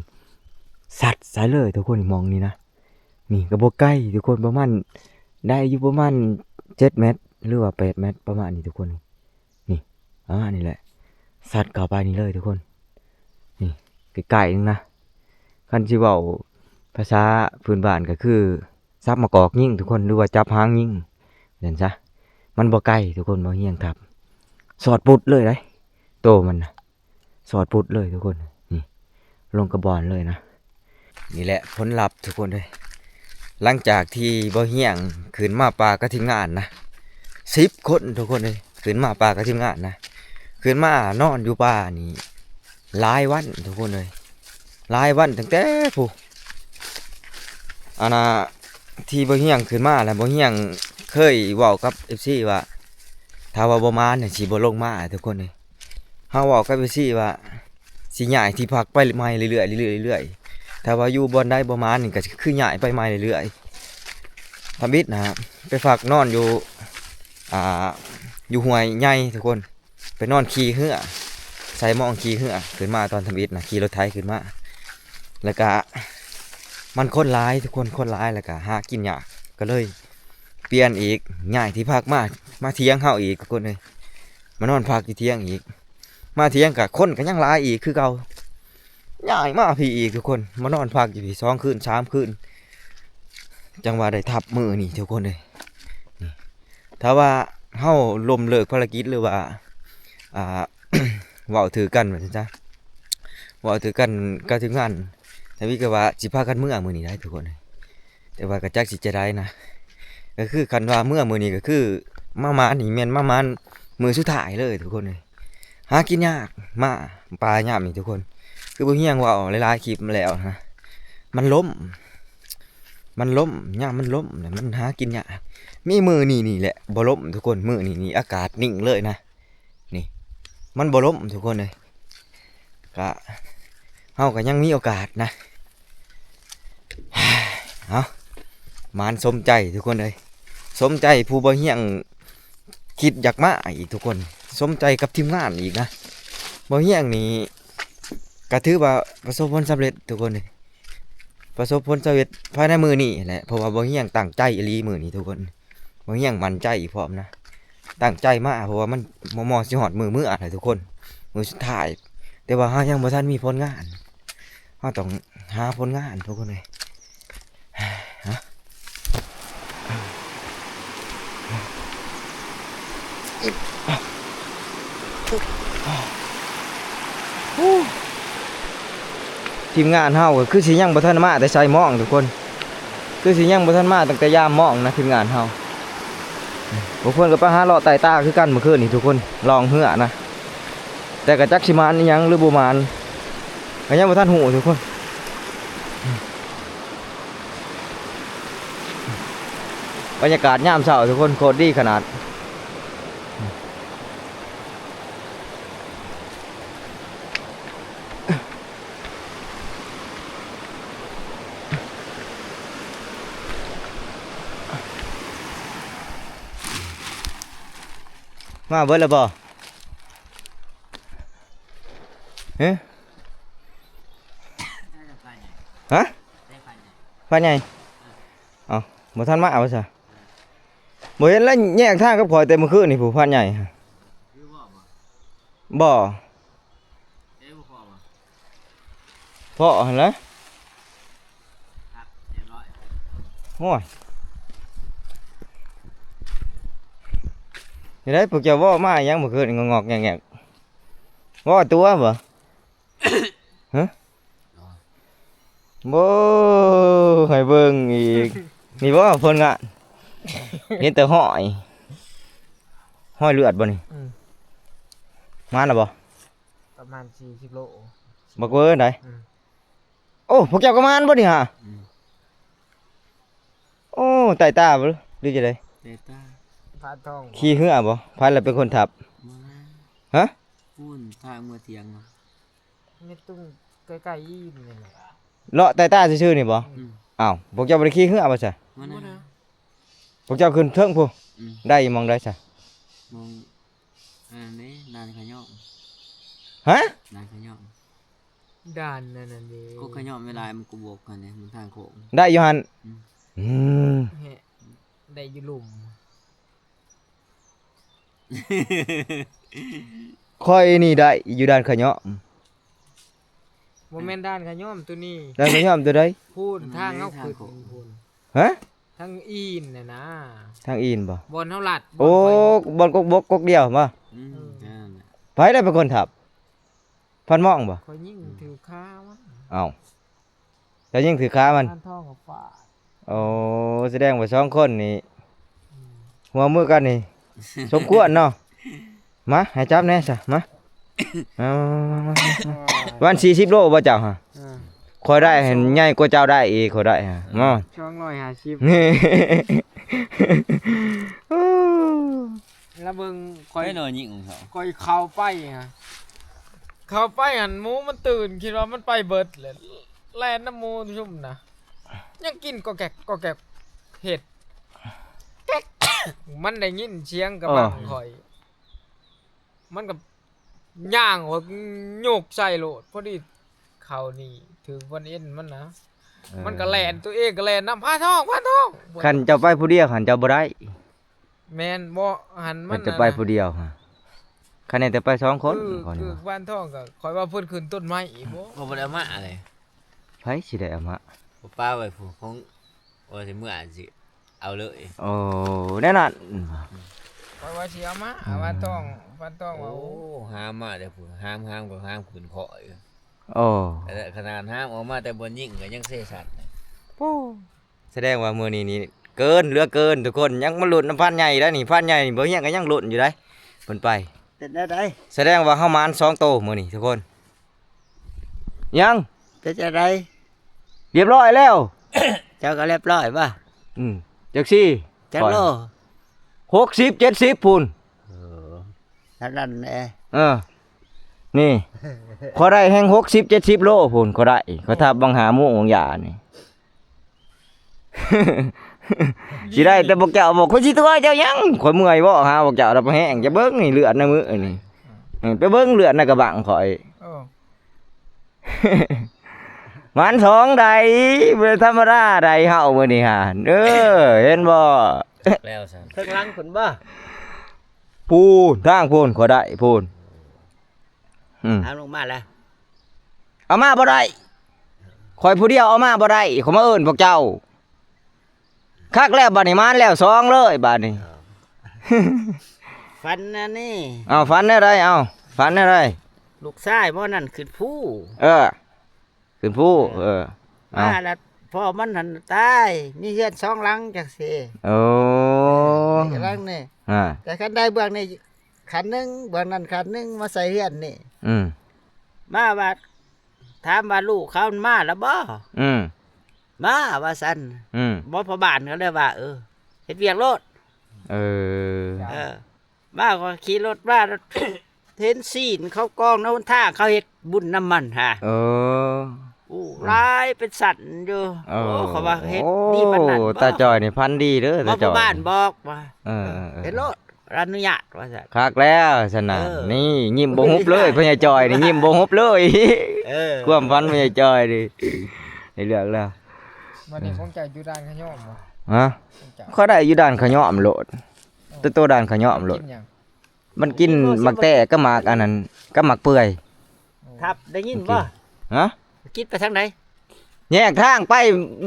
ຊັດໃສ່ເລີຍທຸກຄົນ ໝ່ອງນີ້ນະ. ນີ້ກໍບໍ່ໄກທຸກຄົນ ປະມານ ໄດ້ຢູ່ປະມານເຈັດແມັດ ຫຼືວ່າແປດແມັດ ປະມານນີ້ທຸກຄົນ ນີ້ ປະມານນີ້ແຫຼະ ຊັດເຂົ້າໄປນີ້ເລີຍທຸກຄົນ ນີ້ ໃກ້ໆໜຶ່ງນະ. ຄັນຊິເວົ້າພາສາພື້ນບ້ານກໍຄື ສັບມະກອກຍິງທຸກຄົນ ຫຼືວ່າຈັບຫາງຍິງ ວ່າຊັ້ນຊະ. ມັນບໍ່ໄກທຸກຄົນ ບໍ່ຮຽງທັບ ສອດປຸດເລີຍເດ້ ໂຕມັນນະ ສອດປຸດເລີຍທຸກຄົນ ນີ້ ລົງກະບອນເລີຍນະ. ນີ້ແຫຼະຜົນລັບທຸກຄົນເອີຍ ຫຼັງຈາກທີ່ບໍ່ຮຽງຂຶ້ນມາປ່າກັບທີມງານນະ ສິບຄົນທຸກຄົນເອີຍ ຂຶ້ນມາປ່າກັບທີມງານນະ ຂຶ້ນມານອນຢູ່ປ່ານີ້ຫຼາຍວັນທຸກຄົນເອີຍ ຫຼາຍວັນ ຕັ້ງແຕ່ຜູ້ ອັນນ່າ ທີ່ບໍ່ຮຽງຂຶ້ນມານະ ບໍ່ຮຽງເຄີຍເວົ້າກັບເອັຟຊີວ່າ ຖ້າວ່າບໍ່ມານະ ຊິບໍ່ລົງມາທຸກຄົນເອີຍ. ເຮົາເວົ້າກັບເອັຟຊີວ່າ ຊິຍ້າຍທີ່ພັກໄປໃໝ່ເລື້ອຍໆ ເລື້ອຍໆ ເລື້ອຍໆ ຖ້າວ່າຢູ່ບ່ອນໃດບໍ່ມານນີ້ ກໍຄືຍ້າຍໄປໃໝ່ເລື້ອຍໆ. ທຳອິດນະ ໄປພັກນອນຢູ່ ອ່າ ຢູ່ຫ້ວຍໃຫຍ່ທຸກຄົນ ໄປນອນຂີ່ເຮືອ ໃສ່ມອງຂີ່ເຮືອ ຂຶ້ນມາຕອນທຳອິດນະ ຂີ່ລົດໄຖຂຶ້ນມາ ແລ້ວກະ ມັນຄົນຫຼາຍທຸກຄົນ ຄົນຫຼາຍ ແລ້ວກະຫາກິນຍາກ ກໍເລີຍປ່ຽນອີກ ຍ້າຍທີ່ພັກມາ ມາຖຽງເຮົາອີກທຸກຄົນເອີຍ ມານອນພັກຢູ່ຖຽງອີກ. ມາຖຽງກະຄົນກໍຍັງຫຼາຍອີກຄືເກົ່າ ຍ້າຍມາພີ້ອີກທຸກຄົນ ມານອນພັກຢູ່ພີ້ສອງຄືນສາມຄືນ ຈັ່ງວ່າໄດ້ທັບມື້ນີ້ທຸກຄົນເອີຍ. ນີ້ ຖ້າວ່າເຮົາລົ້ມເລີກພາລະກິດ ຫຼືວ່າ ອ່າ ເວົ້າຖືກກັນວ່າຊັ້ນຊະ ເວົ້າຖືກກັນກັບທີມງານ ທະວີກໍວ່າຊິພາກັນເມືອມື້ນີ້ໄດ໋ທຸກຄົນເອີຍ. ແຕ່ວ່າກໍຈັກຊິຈັ່ງໃດນະ ກໍຄືຄັນວ່າເມືອມື້ນີ້ກໍຄືມາໝານນີ້ແມ່ນມາໝານມື້ສຸດທ້າຍເລີຍທຸກຄົນເອີຍ. ຫາກິນຍາກ ມາປ່າຍາມນີ້ທຸກຄົນ ຄືບໍ່ຮຽງເວົ້າຫຼາຍໆຄລິບມາແລ້ວນະ ມັນລົ້ມ ມັນລົ້ມ ຍາມມັນລົ້ມແລ້ວມັນຫາກິນຍາກ. ມີມື້ນີ້ນີ້ແຫຼະບໍ່ລົ້ມທຸກຄົນ ມື້ນີ້ນີ້ອາກາດນິ່ງເລີຍນະ. ນີ້ ມັນບໍ່ລົ້ມທຸກຄົນເອີຍ ກະ ເຮົາກໍຍັງມີໂອກາດນະ. ເອົາ ໝານສົມໃຈທຸກຄົນເອີຍ ສົມໃຈຜູ້ບໍ່ຮຽງຄິດຢາກມາອີກທຸກຄົນ ສົມໃຈກັບທີມງານອີກນະ. ບໍ່ຮຽງນີ້ກໍຖືວ່າປະສົບຜົນສຳເລັດທຸກຄົນເອີຍ ປະສົບຜົນສຳເລັດພາຍໃນມື້ນີ້ແຫຼະ ເພາະວ່າບໍ່ຮຽງຕັ້ງໃຈອີ່ຫຼີມື້ນີ້ທຸກຄົນ. ບໍ່ຮຽງໝັ້ນໃຈອີກພ້ອມນະ ຕັ້ງໃຈມາ ເພາະວ່າມັນມໍ່ໆຊິຮອດມື້ເມືອແລ້ວທຸກຄົນ ມື້ສຸດທ້າຍ ແຕ່ວ່າເຮົາຍັງບໍ່ທັນມີຜົນງານ ເຮົາຕ້ອງຫາຜົນງານທຸກຄົນເອີຍ. ທີມງານເຮົາກໍຄືຊິຍັງບໍ່ທັນມາແຕ່ໃສມອງທຸກຄົນ ຄືຊິຍັງບໍ່ທັນມາຕັ້ງແຕ່ຍາມມອງນະ ທີມງານເຮົາ. ບາງຄົນກໍໄປຫາເລາະໄຕ່ຕາຄືກັນມື້ຄືນນີ້ທຸກຄົນ ລ່ອງເຮືອນະ ແຕ່ກໍຈັກຊິໝານອີ່ຫຍັງຫຼືບໍ່ໝານ ກໍຍັງບໍ່ທັນຮູ້ທຸກຄົນ. ບັນຍາກາດຍາມເຊົ້າທຸກຄົນ ໂຄດດີຂະໜາດ. ມາເບິດແລ້ວບໍ່? ຮະ? ຮະ? ໄຟໃຫຍ່? ເອົ້າ ບໍ່ທັນມາວ່າຊະ. ບໍ່ເຫັນແລ້ວແຍກທາງກັບຂ້ອຍແຕ່ມື້ຄືນນີ້ພຸ້ນ ພານໃຫຍ່. ບໍ່ ພໍ້ຫັ້ນແຫຼະ. ໂອ້ຍ ນີ້ໄດ໋ ພວກເຈົ້າເວົ້າມາຫຍັງມື້ຄືນງອກໆແງກໆ ເວົ້າຕົວະບໍ່? ຮະ? ບໍ່ ໃຫ້ເບິ່ງອີກ ນີ້ບໍ່ຜົນງານ ເຫັນແຕ່ຮອຍ ຮອຍເລືອດບໍ່ນີ້? ອືມ ມາແລ້ວບໍ່? ປະມານສີ່ສິບໂລ ບັກເວີໄດ໋. ອືມ ໂອ້ ພວກເຈົ້າກໍມານບໍ່ນີ້ຫາ? ອືມ ໂອ້ ໄຕ່ຕາບໍ່ ຫຼືຈັ່ງໃດ? ໄຕ່ຕາ ພານທອງ ຂີ່ເຮືອບໍ່? ໃຜລະເປັນຄົນຂັບ? ບໍ່ນະ ຮະ? ພຸ້ນ ທາງເມືອຖຽງ ໃນຕຸ້ງໃກ້ໆອີ່ນີ້ແຫຼະ ເລາະໄຕ່ຕາຊື່ໆນີ້ບໍ່? ອືມ ອ້າວ ພວກເຈົ້າບໍ່ໄດ້ຂີ່ເຮືອບໍ່ຊະ? ບໍ່ນະ ພວກເຈົ້າຂຶ້ນເທິງພຸ້ນ. ອືມ ໄດ້ໝ່ອງໃດຊະ? ໝ່ອງ ອັນນັ້ນເດ້ ດ່ານຂະຫຍອມ. ຮະ? ດ່ານຂະຫຍອມ ດ່ານອັນນັ້ນເດ້ ກົກຂະຫຍອມເວລາມັນກະບວກຫັ້ນເດ້ ມັນທາງໂຄ້ງ ໄດ້ຢູ່ຫັ້ນ. ອືມ ອືມ ແຮະ ໄດ້ຢູ່ລຸ່ມ. ຂ້ອຍນີ້ໄດ້ຢູ່ດ່ານຂະຫຍອມ. ບໍ່ແມ່ນດ່ານຂະຫຍອມໂຕນີ້ ດ່ານຂະຫຍອມໂຕໃດ? ພຸ້ນ ທາງເຮົາຂຶ້ນພຸ້ນ. ຮະ? ທາງອີນນະນະ ທາງອີນບໍ່? ບ່ອນເຮົາລັດ ໂອ້ ບ່ອນຂ້ອຍ ບ່ອນກົກບົກກົກດຽວບໍ່? ອືມ ເອີ ນັ້ນແຫຼະ ໃຜລະເປັນຄົນຂັບ? ພັນໝອງບໍ່? ຂ້ອຍຍິງຖືກຂາມັນ. ເອົ້າ ເຈົ້າຍິງຖືກຂາມັນ? ພັນທອງກໍຟາດ. ໂອ້ ສະແດງວ່າສອງຄົນນີ້ ອືມ ຮ່ວມມືກັນນີ້ ສົມຄວນເນາະ. ມາ ໃຫ້ຈັບແດ່ຊະ ມາ ມາ ມາ ມາ ມາ ປະມານສີ່ສິບໂລບໍ່ເຈົ້າຫະ? ເອີ ຂ້ອຍໄດ້ຫັ້ນໃຫຍ່ກວ່າເຈົ້າໄດ້ອີກ ຂ້ອຍໄດ້ຫະ ມາ ສອງຮ້ອຍຫ້າສິບ. ລະເບິ່ງຂ້ອຍ ໄປໜ້ອຍຍິງຂອງເຂົາ ຂ້ອຍເຂົ້າໄປຫະ ເຂົ້າໄປຫັ້ນໝູມັນຕື່ນ ຄິດວ່າມັນໄປເບິດແລ້ວ ແລ່ນນຳໝູຊຸມນະ ຍັງກິນກອກແກກກອກແກກ ເຮັດແກກ ມັນໄດ້ຍິນສຽງກະບັງຂ້ອຍ ມັນກໍຍ່າງໂຫດ ໂຍກໃສ່ໂລດ ພໍດີເຂົ້ານີ້ຖືກບ່ອນເອັນມັນນະ ເອີ ມັນກໍແລ່ນ ຕົວເອງກໍແລ່ນນຳ ພານທອງ ພານທອງ. ຄັນເຈົ້າໄປຜູ້ດຽວຫັ້ນເຈົ້າບໍ່ໄດ້. ແມ່ນບໍ່? ຫັ້ນມັນ ຄັນເຈົ້າໄປຜູ້ດຽວຫະ ຄັນແມ່ນແຕ່ໄປສອງຄົນ ເອີ ຂ້ອຍວ່າ ຄືບ້ານທອງກໍຂ້ອຍວ່າເພິ່ນຂຶ້ນຕົ້ນໄມ້ອີກບໍ່ ກໍບໍ່ໄດ້ເອົາມາເລີຍ ໃຜຊິໄດ້ເອົາມາ ກໍປະໄວ້ພຸ້ນ ຂອງ ວ່າຊິເມືອ ຊິເອົາເລີຍ ໂອ້ ແນວນັ້ນ ຂ້ອຍວ່າຊິເອົາມາ ອືມ ບ້ານທອງ ບ້ານທອງວ່າ ໂອ້ ໂອ້ ຫາມມາແຕ່ພຸ້ນ ຫາມ ຫາມກໍຫາມຂຶ້ນເຄາະຢູ່ ໂອ້ ແຕ່ຂະໜາດຫາມອອກມາແຕ່ບ່ອນຍິງກໍຍັງເຊຊັດ ໂອ້ ສະແດງວ່າມື້ນີ້ນີ້ເກີນ ເຫຼືອເກີນທຸກຄົນ ຍັງມາລຸ້ນນຳພານໃຫຍ່ໄດ໋ນີ້ ພານໃຫຍ່ນີ້ບໍ່ຮຽງກໍຍັງລຸ້ນຢູ່ໄດ໋ ເພິ່ນໄປ ເປັນແນວໃດ? ສະແດງວ່າເຮົາໝານສອງໂຕມື້ນີ້ທຸກຄົນ ຍັງ ເປັນຈັ່ງໃດ? ຮຽບຮ້ອຍແລ້ວ ເຈົ້າກໍຮຽບຮ້ອຍບໍ່? ອືມ ຈັກຊີ້ ຈັກໂລ? ຫົກສິບ ເຈັດສິບພຸ້ນ ເອີ ນັ້ນແຫຼະ ເອີ ນີ້ ຂ້ອຍໄດ້ແຮງຫົກສິບ ເຈັດສິບໂລພຸ້ນ ຂ້ອຍໄດ້ ຂ້ອຍທັບບັງຫາໝູ່ບັງຢານີ້ ຊິໄດ້ແຕ່ພວກເຈົ້າບໍ່ ຂ້ອຍຊິຕົວະເຈົ້າຫຍັງ ຂ້ອຍເມື່ອຍບໍ່ ຫາພວກເຈົ້າລະແຮງ ຈະເບິ່ງນີ້ເລືອດໃນມືນີ້ ເອີ ໄປເບິ່ງເລືອດໃນກະບັງຂ້ອຍ ເອີ ມັນສອງໃດ ບໍ່ທຳມະດາໃດເຮົາມື້ນີ້ຫາ ເອີ ເຫັນບໍ່ ແລ້ວຊັ້ນ ເທິງຫຼັງພຸ້ນບໍ່? ພຸ້ນ ທາງພຸ້ນ ຂ້ອຍໄດ້ພຸ້ນ ອືມ ເອົາລົງມາແລ້ວ ເອົາມາບໍ່ໄດ້ ຂ້ອຍຜູ້ດຽວເອົາມາບໍ່ໄດ້ ຂ້ອຍມາເອີ້ນພວກເຈົ້າ ຄັກແລ້ວບາດນີ້ ມາແລ້ວສອງເລີຍບາດນີ້ ເອີ ຝັນອັນນີ້ ເອົາ ຝັນແນວໃດ ເອົາ ຝັນແນວໃດ? ລູກຊາຍບໍ່ນັ້ນຂຶ້ນພູ ເອີ ຂຶ້ນພູ ເອີ ເອີ ເອົາ ມາແລ້ວພໍ່ມັນຫັ້ນຕາຍ ມີເຮືອນສອງຫຼັງຈັກຊີ້ ໂອ້ ນີ້ຫຼັງນີ້ ອ່າ ແຕ່ຄັນໄດ້ເບື້ອງນີ້ ຂັ້ນໜຶ່ງ ເບື້ອງນັ້ນຂັ້ນໜຶ່ງ ມາໃສ່ເຮືອນນີ້ ອືມ ມາວ່າ ຖາມວ່າລູກເຂົາມາແລ້ວບໍ່? ອືມ ມາວ່າຊັ້ນ ອືມ ບໍ່ ພໍ່ບ້ານກໍເລີຍວ່າ ເອີ ເຮັດວຽກໂລດ ເອີ ເອີ ມາກໍຂີ່ລົດມາ ເຫັນຊີ້ນເຂົາກອງໃນຫົນທາງ ເຂົາເຮັດບຸນນຳມັນຫາ ເອີ ໂອ້ ອືມ ຫຼາຍເປັນຊັ້ນຢູ່ ເອີ ໂອ້ ເຂົາວ່າເຮັດ ໂອ້ ດີປານນັ້ນບໍ່? ຕາຈ່ອຍນີ້ຝັນດີເດີ ຕາຈ່ອຍ ພໍ່ບ້ານບອກວ່າ ເອີ ເອີ ເອີ ເຮັດໂລດ ອະນຸຍາດວ່າຊັ້ນ ຄັກແລ້ວຊັ້ນນະ ເອີ ນີ້ຍິ້ມບໍ່ຫຸບເລີຍ ພໍ່ໃຫຍ່ຈ່ອຍນີ້ຍິ້ມບໍ່ຫຸບເລີຍ ເອີ ຄວາມຝັນພໍ່ໃຫຍ່ຈ່ອຍນີ້ ໃນເລື່ອງແລ້ວ ບັດນີ້ຂອງເຈົ້າຢູ່ດ່ານຂະຫຍອມບໍ່? ຮະ? ຂອງເຈົ້າ ຂ້ອຍໄດ້ຢູ່ດ່ານຂະຫຍອມໂລດ ເອີ ໂຕ ໂຕດ່ານຂະຫຍອມໂລດ ມັນກິນຫຍັງ? ມັນກິນໝາກແຕ້ກັບໝາກອັນນັ້ນ ກັບໝາກເປື່ອຍ ທັບ ໄດ້ຍິນບໍ່? ຮະ? ກິນໄປທາງໃດ? ແຍກທາງໄປ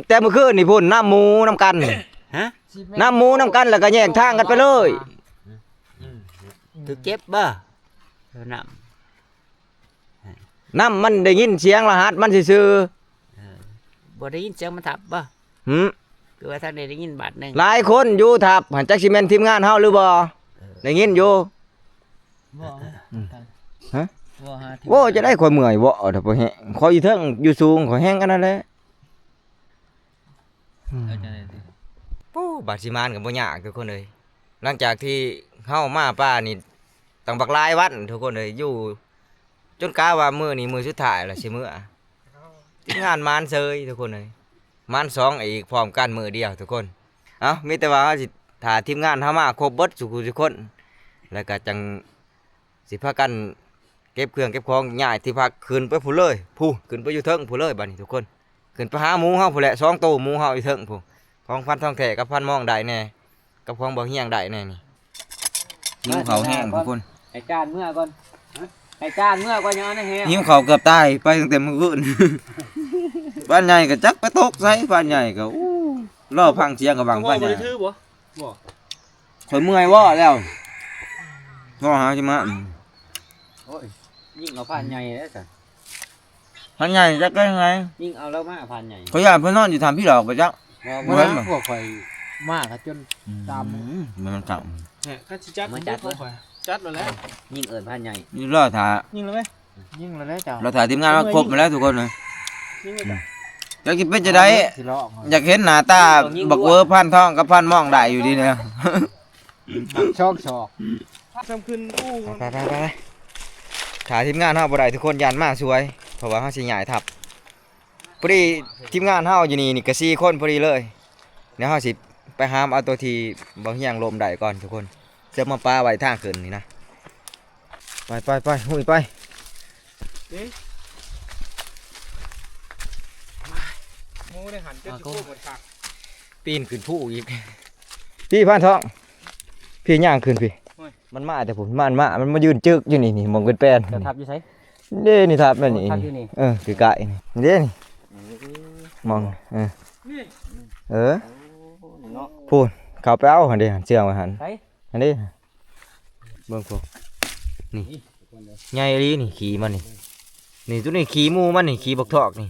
ແຕ່ມື້ຄືນນີ້ພຸ້ນ ນຳໝູນຳກັນ ຮະ? ນຳໝູນຳກັນ ແລ້ວກໍແຍກທາງກັນໄປເລີຍ ຖືກເຈັບບໍ່? ນ້ຳ ນ້ຳມັນໄດ້ຍິນສຽງລະຫັດມັນຊື່ໆ ເອີ ບໍ່ໄດ້ຍິນສຽງມັນທັບບໍ່? ຫື? ຄືວ່າທາງໃດໄດ້ຍິນບາດໜຶ່ງ ຫຼາຍຄົນຢູ່ທັບຫັ້ນ ຈັກຊິແມ່ນທີມງານເຮົາຫຼືບໍ່? ເອີ ໄດ້ຍິນຢູ່ ບໍ່ ອືມ ຮະ? ບໍ່ຫາທີ່ ໂອ້ ຈະໄດ້ ຂ້ອຍເມື່ອຍເວາະ ຖ້າບໍ່ແຮງ ຂ້ອຍຢູ່ເທິງຢູ່ສູງ ຂ້ອຍແຮງອັນນັ້ນແຫຼະ ອືມ ເອົາຈັ່ງໃດຕິ? ໂອ້ ບາດຊິມານກໍບໍ່ຍາກທຸກຄົນເອີຍ ຫຼັງຈາກທີ່ເຮົາມາປ່ານີ້ຕັ້ງບັກຫຼາຍວັນທຸກຄົນເອີຍ ຢູ່ຈົນກະວ່າມື້ນີ້ມື້ສຸດທ້າຍລະຊິເມືອ ທີມງານມານເສີຍທຸກຄົນເອີຍ ມານສອງອີກພ້ອມກັນມື້ດຽວທຸກຄົນ ເອົ້າ ມີແຕ່ວ່າເຮົາຊິຖ້າທີມງານເຮົາມາຄົບເບິດສູ່ຜູ້ສູ່ຄົນ ແລ້ວກໍຈັ່ງຊິພາກັນເກັບເຄື່ອງເກັບຂອງຍ້າຍທີ່ພັກຂຶ້ນໄປພຸ້ນເລີຍ ພຸ້ນ ຂຶ້ນໄປຢູ່ເທິງພຸ້ນເລີຍ ບາດນີ້ທຸກຄົນ ຂຶ້ນໄປຫາໝູເຮົາພຸ້ນແຫຼະ ສອງໂຕໝູເຮົາຢູ່ເທິງພຸ້ນ ຂອງພັນທອງແທ້ກັບພັນມອງໄດ້ແດ່ ກັບຂອງບໍ່ຮຽງໄດ້ແດ່ນີ້ ຫິວເຂົ້າແຮງທຸກຄົນ ໃຫ້ຈານເມືອກ່ອນ ໃຫ້ຈານເມືອກ່ອນ ຍັງອັນນັ້ນແຮງ ຫິວເຂົ້າເກືອບຕາຍໄປຕັ້ງແຕ່ມື້ຄືນ ພານໃຫຍ່ກໍຈັກໄປຕົກໃສ ພານໃຫຍ່ກໍ ໂອ້ ລໍຟັງສຽງກໍຫວັງພານໃຫຍ່ ບໍ່ໄດ້ຖືບໍ່? ບໍ່ ຂ້ອຍເມື່ອຍເວາະແລ້ວ ພໍຫາຊິມາ ໂອ້ຍ ຍິງເອົາພານໃຫຍ່ແລ້ວຊັ້ນ ພານໃຫຍ່ຈັກເປັນຈັ່ງໃດ ຍິງເອົາລາວມາພານໃຫຍ່ ຂ້ອຍຢ້ານເພິ່ນນອນຢູ່ຖ້ຳຜີຫຼອກໄປຈັກ ບໍ່ ບໍ່ ບໍ່ເຫັນບໍ່ ພວກຂ້ອຍມາກໍຈົນ ອືມ ຕາມ ມັນເກົ່າ ແຮະ ຄັນຊິຈັດ ມາຈັດ ພວກຂ້ອຍຈັດແລ້ວແຫຼະ ຍິງເອີ້ນພານໃຫຍ່ ຢູ່ລໍຖ້າ ຍິງແລ້ວເວີຍ ຍິງແລ້ວເດີເຈົ້າ ລໍຖ້າທີມງານມາຄົບມາແລ້ວທຸກຄົນເອີຍ ຍິງແລ້ວເຈົ້າ ອືມ ຈັກຊິເປັນຈັ່ງໃດ ຊິລອກ ຢາກເຫັນໜ້າຕາບັກເວີພານທອງກັບພານມອງໄດ້ຢູ່ດີເນາະ ມັກຊອກຊອກ ສ່ຳຂຶ້ນອູ່ ໄປໆໆໆ ຖ້າທີມງານເຮົາບໍ່ໄດ້ທຸກຄົນ ຢ້ານມາສວຍ ເພາະວ່າເຮົາຊິຍ້າຍທັບ ພໍດີທີມງານເຮົາຢູ່ນີ້ນີ້ກໍສີ່ຄົນພໍດີເລີຍ ດຽວເຮົາຊິໄປຫາມເອົາໂຕທີ່ບໍ່ຮຽງລົມໄດ້ກ່ອນທຸກຄົນ ເຊິ່ງມາປະໄວ້ທາງຂຶ້ນນີ້ນະ ໄປໆໆ ຫຸ້ຍໄປ ເອີ ໂອ້ ໄດ້ຫັນເຈົ້າຊິໂຄກໝົດຄັກ ປີນຂຶ້ນພູອີກ ພີ່ພານທອງ ພີ່ຍ່າງຂຶ້ນພີ້ ໂອ້ຍ ມັນມາແຕ່ພຸ້ນ ມັນມາ ມັນມາຢືນເຈິກຢູ່ນີ້ ນີ້ ໝ່ອງເປັນແປນ ຈະທັບຢູ່ໃສ? ເດ້ ນີ້ທັບແມ່ນນີ້ ໂອ້ ທັບຢູ່ນີ້ ເອີ ໃກ້ໆນີ້ ເດ້ນີ້ ເອີ ມອງ ເອີ ນີ້ ເອີ ໂອ້ ນີ້ເນາະ ພຸ້ນ ເຂົ້າໄປເອົາຫັ້ນເດ້ ເຊື່ອງໄວ້ຫັ້ນ ໃສ? ຫັ້ນເດ້ ເບິ່ງພຸ້ນ ນີ້ ນີ້ ໃຫຍ່ອີ່ຫຼີນີ້ ຂີ້ມັນນີ້ ນີ້ ໂຕນີ້ຂີ້ໝູມັນນີ້ ຂີ້ບັກທອກນີ້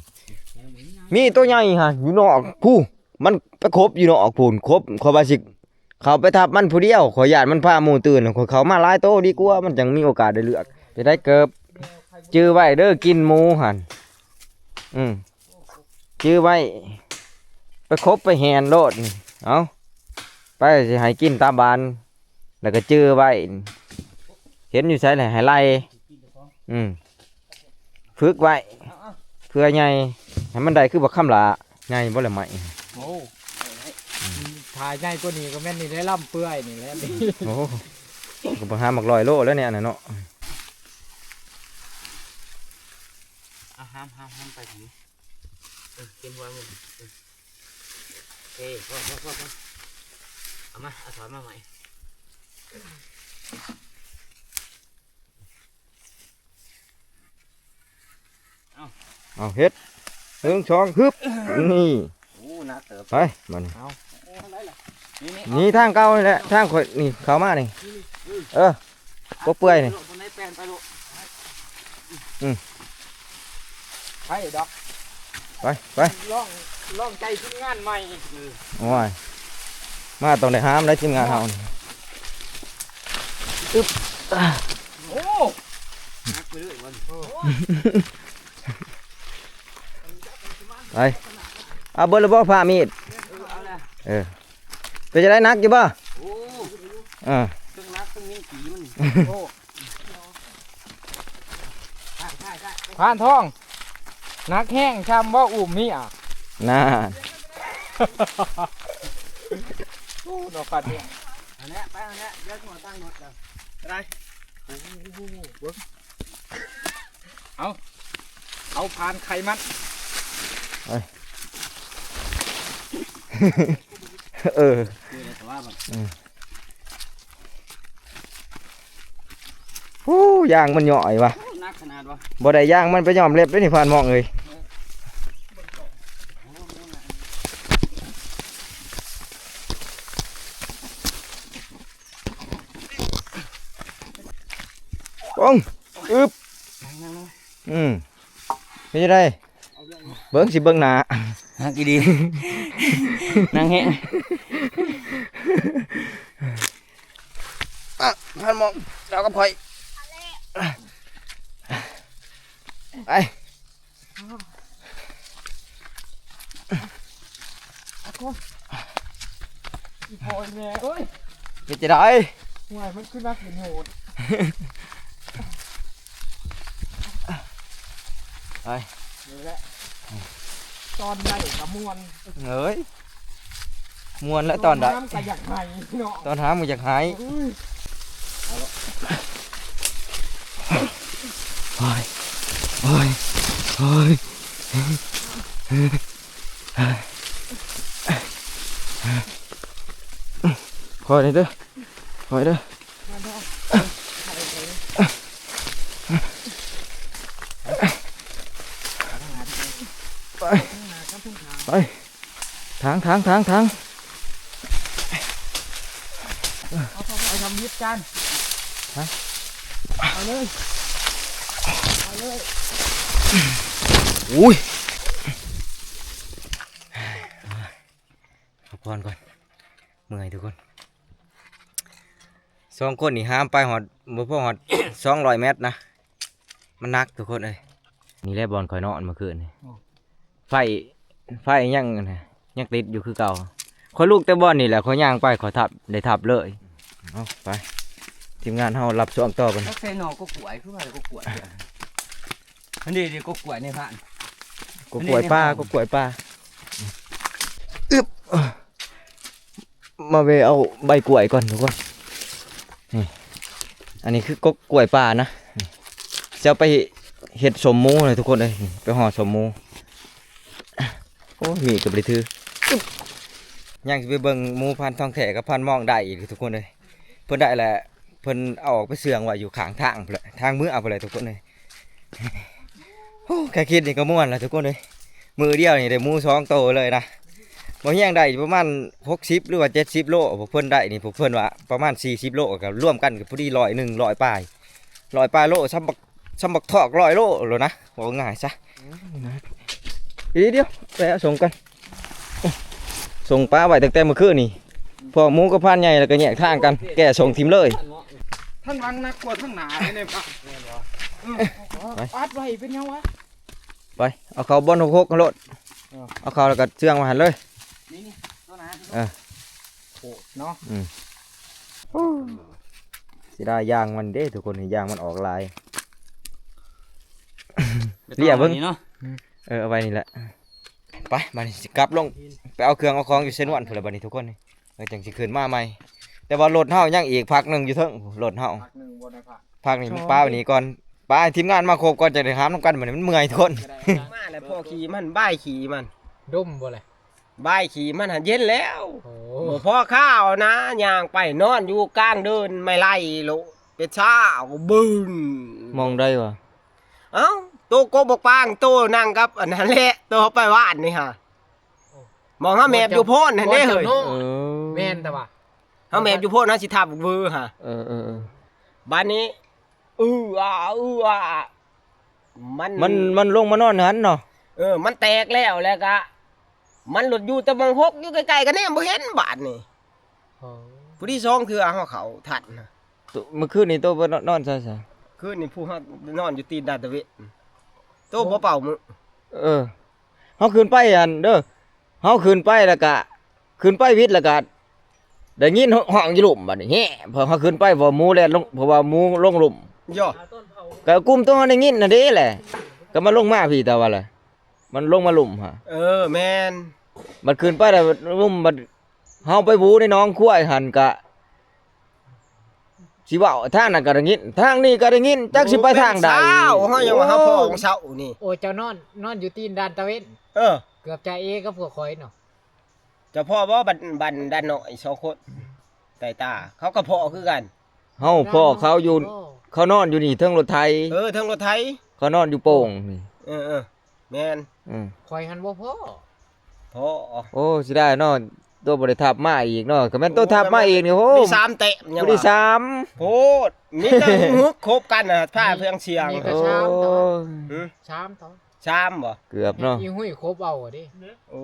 ມີໂຕໃຫຍ່ຫັ້ນຢູ່ນອກພຸ້ນ ມັນໄປຄົບຢູ່ນອກພຸ້ນ ຄົບ ຂ້ອຍວ່າຊິເຂົ້າໄປທັບມັນຜູ້ດຽວ ຂ້ອຍຢ້ານມັນພາໝູ່ຕື່ນ ຂ້ອຍເຂົ້າມາຫຼາຍໂຕດີກວ່າ ມັນຈັ່ງມີໂອກາດໄດ້ເລືອກ ຈະໄດ້ເກີບ ຈື່ໄວ້ເດີ ກິນໝູຫັ້ນ ອືມ ຈື່ໄວ້ ໄປຄົບໄປແຫນໂລດນີ້ ເອົາ ໄປ ຊິໃຫ້ກິນຕາມບ້ານ ແລ້ວກໍຈື່ໄວ້ ເຫັນຢູ່ໃສແຫຼະໃຫ້ໄລ່ ອືມ ຝຶກໄວ້ ເພື່ອໃຫຍ່ ໃຫ້ມັນໄດ້ຄືບັກຄຳຫຼ້າ ໃຫຍ່ບໍ່ລະໄມ້ ໂອ້ ຖ້າໃຫຍ່ກວ່ານີ້ກໍແມ່ນນີ້ແຫຼະ ລຳເປື່ອຍນີ້ແຫຼະ ໂອ້ ກໍບໍ່ຫາໝາກຮ້ອຍໂລແລ້ວແນວນັ້ນເນາະ ອະ ຫ້າມ ຫ້າມ ຫ້າມໄປທາງນີ້ ເອີ ກິນຫົວມັນ ເອີ ໂອເຄ ພໍ ພໍ ພໍ ພໍ ເອົາມາ ເອົາຖອນມາໃໝ່ ເອົາ ເອົາ ເຮັດ ໜຶ່ງ ສອງ ຮຶບ ນີ້ ໂອ້ ໜັກເຕີບ ໄປ ບາດນີ້ ເອົາ ນີ້ ນີ້ ນີ້ທາງເກົ່ານີ້ແຫຼະ ທາງຂ້ອຍນີ້ ເຂົ້າມານີ້ ເອີ ບໍ່ເປື່ອຍນີ້ ໄປໂລດ ບໍ່ໄດ້ແປນ ໄປໂລດ ອືມ ໄປດອກ ໄປ ໄປ ລອງ ລອງໃຈທີມງານໃໝ່ ໂອ້ຍ ມາຕ້ອງໄດ້ຫາມໄດ້ທີມງານເຮົານີ້ ອຶບ ໂອ້ ໜັກໄປເລີຍ ໄປ ເອົາເບິດແລ້ວບໍ່ ຜ້າມີດ ເອີ ເອົາແລ້ວ ເອີ ເປັນຈັ່ງໃດ ໜັກຢູ່ບໍ່? ໂອ້ ເອີ ເທິງໜັກເທິງມີນຂີ້ມັນ ໂອ້ ຜ່ານທອງ ໜັກແຮງຊ່ຳບໍ່ ອຸ້ມເມຍ ນານ ໂອ້ ດອກປັດເມຍ ອັນເນີ້ຍ ໄປອັນເນີ້ຍ ດຽວຫົວຕັ້ງລົດກ່ອນ ໄປ ເອົາ ເອົາຜ່ານໄຂ່ມັນ ເອີ ເອີ ໂອ້ ຢາງມັນຫຍ້ອຍວ່າ ໂອ້ ໜັກຂະໜາດວ່າ ບໍ່ໄດ້ຢາງມັນໄປຍ້ອມເລັບເດ້ນີ້ ພານມອງເອີຍ ປຶ້ງ ອຶບ ອືມ ເປັນຈັ່ງໃດ? ເບິ່ງ ຊິເບິ່ງໜ້າ ໜັກອີ່ຫຼີ ໜັກແຮງ ອ່ະ ທ່ານໝອງ ເຈົ້າກັບຂ້ອຍ ໄປ ອີ່ພໍ່ອີ່ແມ່ເອີຍ ເປັນຈັ່ງໃດ? ຫ້ວຍ ມັນຄືນັກເປັນໂຫດ ໄປ ນີ້ແຫຼະ ຕອນໃດກໍມ່ວນ ເອີຍ ມ່ວນແລ້ວຕອນໃດ ຕອນຫາມກໍຢາກໄຫ້ເນາະ ຕອນຫາມກໍຢາກໄຫ້ ເອີຍ ໂອ້ຍ ໂອ້ຍ ໂອ້ຍ ຄ່ອຍເດີ ຄ່ອຍເດີ ໄປ ໄປ ທາງ ທາງ ທາງ ທາງ ເອົາ ເອົາ ເອົາທຳອິດຈານ ຮະ ເອົາເລີຍ ເອົາເລີຍ ໂອ້ຍ ພັກຜ່ອນກ່ອນ ເມື່ອຍທຸກຄົນ ສອງຄົນນີ້ຫາມໄປຮອດ ບໍ່ພໍຮອດສອງຮ້ອຍແມັດນະ ມັນໜັກທຸກຄົນເອີຍ ນີ້ແຫຼະບ່ອນຂ້ອຍນອນເມື່ອຄືນນີ້ ໂອ້ ໄຟ ໄຟຍັງ ຍັງຕິດຢູ່ຄືເກົ່າ ຂ້ອຍລຸກແຕ່ບ່ອນນີ້ແຫຼະ ຂ້ອຍຍ່າງໄປ ຂ້ອຍທັບ ໄດ້ທັບເລີຍ ເອົາໄປ ທີມງານເຮົາຮັບຊ່ວງຕໍ່ໄປ ໃສ່ໜໍ່ກໍກວຍ ຄືວ່າກໍກວຍ ອັນນີ້ ນີ້ກໍກວຍໃນພານ ກໍກວຍປ່າ ອັນນີ້ ກໍກວຍປ່າ ອຶບ ມາແວ່ເອົາໃບກວຍກ່ອນທຸກຄົນ ນີ້ ອັນນີ້ຄືກົກກວຍປ່ານະ ຊິເອົາໄປເຮັດສົ້ມໝູນະທຸກຄົນເອີຍ ໄປຫໍ່ສົ້ມໝູ ໂອ້ຍ ມີດກໍບໍ່ໄດ້ຖື ຍັງຊິໄປເບິ່ງໝູພັນທອງແທ້ກັບພັນມອງໄດ້ອີກທຸກຄົນເອີຍ ເພິ່ນໄດ້ແຫຼະ ເພິ່ນເອົາອອກໄປເຊື່ອງໄວ້ຢູ່ຂ້າງທາງພຸ້ນແຫຼະ ທາງເມືອພຸ້ນແຫຼະທຸກຄົນເອີຍ. ໂອ້ ແຄ່ຄິດນີ້ກໍມ່ວນແລ້ວທຸກຄົນເອີຍ ມື້ດຽວນີ້ໄດ້ໝູສອງໂຕເລີຍນະ. ບໍ່ຮຽງໄດ້ປະມານຫົກສິບ ຫຼືວ່າເຈັດສິບໂລ ພວກເພິ່ນໄດ້ນີ້ ພວກເພິ່ນວ່າປະມານສີ່ສິບໂລ ກໍລວມກັນກໍພໍດີຮ້ອຍໜຶ່ງ ຮ້ອຍປາຍ ຮ້ອຍປາຍໂລ ສ່ຳບັກ ສ່ຳບັກທອກຮ້ອຍໂລໂລດນະ ເວົ້າງ່າຍຊະ. ດຽວໆ ໄປເອົາສົ່ງກ່ອນ ສົ່ງປາໄວ້ຕັ້ງແຕ່ມື້ຄືນນີ້ ພວກໝູກັບພານໃຫຍ່ແລ້ວກໍແຍກທາງກັນ ແກ່ສົ່ງຖິ້ມເລີຍ. ທາງຫຼັງໜັກກວ່າທາງໜ້າເດ້ ແມ່ນບໍ່? ເອີ ໄປ ອັດໄວ້ເປັນຫຍັງວະ? ໄປ ເອົາເຂົ້າບ່ອນຫົກຫົກຫັ້ນໂລດ ເອີ ເອົາເຂົ້າແລ້ວກໍເຊື່ອງໄວ້ຫັ້ນເລີຍ ນີ້ໆ ໂຕໜ້າ ເອີ ໂຫດເນາະ ອືມ ເສຍດາຍຢາງມັນເດ້ທຸກຄົນ ຢາງມັນອອກຫຼາຍ ເລຍເບິ່ງ ເອີ ເອົາໄວ້ນີ້ແຫຼະ ໄປ ບາດນີ້ຊິກັບລົງ ໄປເອົາເຄື່ອງເອົາຂອງຢູ່ເຊນວນພຸ້ນລະ ບາດນີ້ທຸກຄົນ ເອີ ຈັ່ງຊິຂຶ້ນມາໃໝ່ ແຕ່ວ່າລົດເຮົາຍັງອີກພັກໜຶ່ງຢູ່ເທິງ ລົດເຮົາ ພັກໜຶ່ງບໍ່ໄດ້ພັກ ພັກນີ້ມັນປາໄວ້ນີ້ກ່ອນ ປາໃຫ້ທີມງານມາຄົບກ່ອນ ຈະໄດ້ຫາມນຳກັນ ບາດນີ້ມັນເມື່ອຍທຸກຄົນ ມາແລ້ວພໍຂີ່ມັນ ບາຍຂີ່ມັນ ດົມບໍ່ແຫຼະ ບາຍຂີ່ມັນຫັ້ນເຢັນແລ້ວ ໂອ້ ບໍ່ພໍຄາວນະ ຍ່າງໄປນອນຢູ່ກາງເດີ່ນໄມ້ໄລ່ໂລດ ເປັນຊາວບຶ້ນ ໝ່ອງໃດວະ? ເອົ້າ ໂຕກົກບັກປາງ ໂຕນັ່ງກັບອັນນັ້ນແຫຼະ ໂຕເຮົາໄປວານນີ້ຫາ ໝ່ອງເຮົາແມບຢູ່ໂພນຫັ້ນເດ້ເຮີ້ຍ ເອີ ແມ່ນແຕ່ວ່າ ເຮົາແມບຢູ່ໂພນ ເຮົາຊິທັບເວີຫາ ເອີໆໆ ບາດນີ້ ອືອອາ ອືອອາ ມັນ ມັນ ມັນລົງມານອນຫັ້ນເນາະ ເອີ ມັນແຕກແລ້ວ ແລ້ວກະ ມັນໂລດຢູ່ແຕ່ໝ່ອງຫົກ ຢູ່ໃກ້ໆ ກໍແນມບໍ່ເຫັນບາດນີ້ ໂອ້ ຜູ້ທີ່ສອງເທື່ອເຮົາເຂົ້າທັນນະ ມື້ຄືນນີ້ໂຕໄປນອນໃສຊະ? ຄືນນີ້ຜູ້ເຮົານອນຢູ່ຕີນດານຕາເວັນ ໂຕບໍ່ເປົ່າມື້ ເອີ ເຮົາຂຶ້ນໄປຫັ້ນເດີ ເຮົາຂຶ້ນໄປແລ້ວກະ ຂຶ້ນໄປວິດແລ້ວກະ ໄດ້ຍິນຮ້ອງຢູ່ລຸ່ມບາດນີ້ ແຮະ ເພາະເຮົາຂຶ້ນໄປ ເພາະໝູແລ່ນລົງ ເພາະວ່າໝູລົງລຸ່ມ ເອີ ກໍກຸ່ມໂຕເຮົາໄດ້ຍິນຫັ້ນເດ້ແຫຼະ ກໍມັນລົງມາພີ້ ແຕ່ວ່າລະ ມັນລົງມາລຸ່ມຫາ ເອີ ແມ່ນ ບັດຂຶ້ນໄປແລ້ວລຸ່ມ ບັດເຮົາໄປຫູໃນໜອງຄວາຍຫັ້ນກະ ຊິເວົ້າ ທາງນັ້ນກໍໄດ້ຍິນ ທາງນີ້ກໍໄດ້ຍິນ ຈັກຊິໄປທາງໃດ ເຮົາຍັງວ່າເຮົາພໍ້ຂອງເຊົ້ານີ້ ໂອ້ຍ ເຈົ້ານອນ ນອນຢູ່ຕີນດານຕາເວັນ ເອີ ເກືອບຈາເອກັບພວກຂ້ອຍເນາະ ເຈົ້າພໍ້ບໍ່ ບັນ ບັນດານນ້ອຍສອງຄົນ ໃຕ້ຕາ ເຂົາກໍພໍ້ຄືກັນ ເຮົາພໍ້ເຂົາຢູ່ ເຂົານອນຢູ່ນີ້ເທິງລົດໄຖ ເອີ ເທິງລົດໄຖ ເຂົານອນຢູ່ໂປ່ງນີ້ ເອີໆ ແມ່ນ ອືມ ຂ້ອຍຫັ້ນບໍ່ພໍ້ ພໍ້ ໂອ້ ເສຍດາຍເນາະ ໂຕບໍ່ໄດ້ທັບມາອີກເນາະ ກໍແມ່ນໂຕທັບມາອີກນີ້ ໂອ້ ມີສາມແຕ້ມ ຍັງວ່າ ຜູ້ທີ່ສາມ ໂພດ ມີແຕ່ຫຶກຄົບກັນນະ ພາເພື່ອງສຽງ ນີ້ກໍສາມໂຕ ໂອ້ຍ ຫື ສາມໂຕ ສາມບໍ່? ເກືອບເນາະ ອີຫຸ້ຍຄົບເອົາເດ້ ໂອ້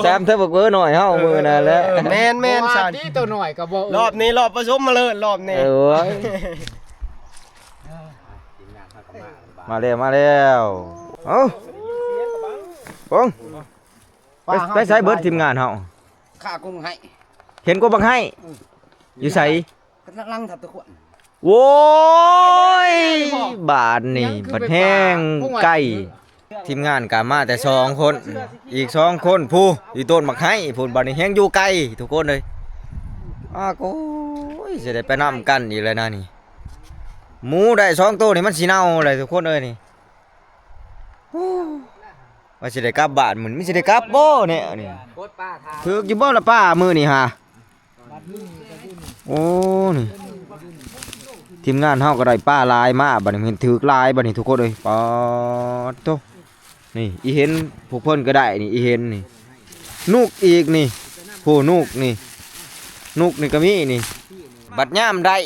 ສາມເທົ່າບັກເບີນ້ອຍເຮົາ ເອີ ມື້ນັ້ນແຫຼະ ເອີ ແມ່ນໆ ບໍ່ວ່າ ຊັ້ນ ຕິໂຕນ້ອຍກໍບໍ່ ລອບນີ້ລອບປະສົມມາເລີດ ລອບນີ້ ເອີ ໂອ້ຍ ມາແລ້ວ ມາແລ້ວ ເອົ້າ ເບິ່ງ ໄປ ໄປໃສເບິດທີມງານເຮົາ? ຂ້າກົງໄຫ້ ເຫັນກົງບັກໄຫ້ ອືມ ຢູ່ໃສ? ຫຼັງທັບຕະຂວນ ໂອ້ຍ ບາດນີ້ບັດແຮງໄກ ທີມງານກໍມາແຕ່ສອງຄົນ ອີກສອງຄົນຜູ້ຢູ່ຕົ້ນບັກໄຮພຸ້ນ ບາດນີ້ແຮງຢູ່ໄກທຸກຄົນເອີຍ ອາໂກຍ ຊິໄດ້ໄປນຳກັນອີກແລ້ວນະນີ້ ໝູໄດ້ສອງໂຕນີ້ມັນຊິເນົ່າແລ້ວທຸກຄົນເອີຍນີ້ ໂອ້ ວ່າຊິໄດ້ກັບບ້ານມື້ນີ້ ມັນຊິໄດ້ກັບບໍ່ແນວນີ້ ຖືກຢູ່ບໍ່ລະປາມື້ນີ້ຫາ? ໂອ້ ນີ້ ທີມງານເຮົາກໍໄດ້ປາຫຼາຍມາ ບັດນີ້ເຫັນຖືກຫຼາຍ ບັດນີ້ທຸກຄົນເອີຍ ປາດໂທ້ ນີ້ ອີເຫັນ ພວກເພິ່ນກໍໄດ້ນີ້ ອີເຫັນນີ້ ນຸກອີກນີ້ ໂອ້ ນຸກນີ້ ນຸກນີ້ກໍມີນີ້ ບັດຍາມໄດ້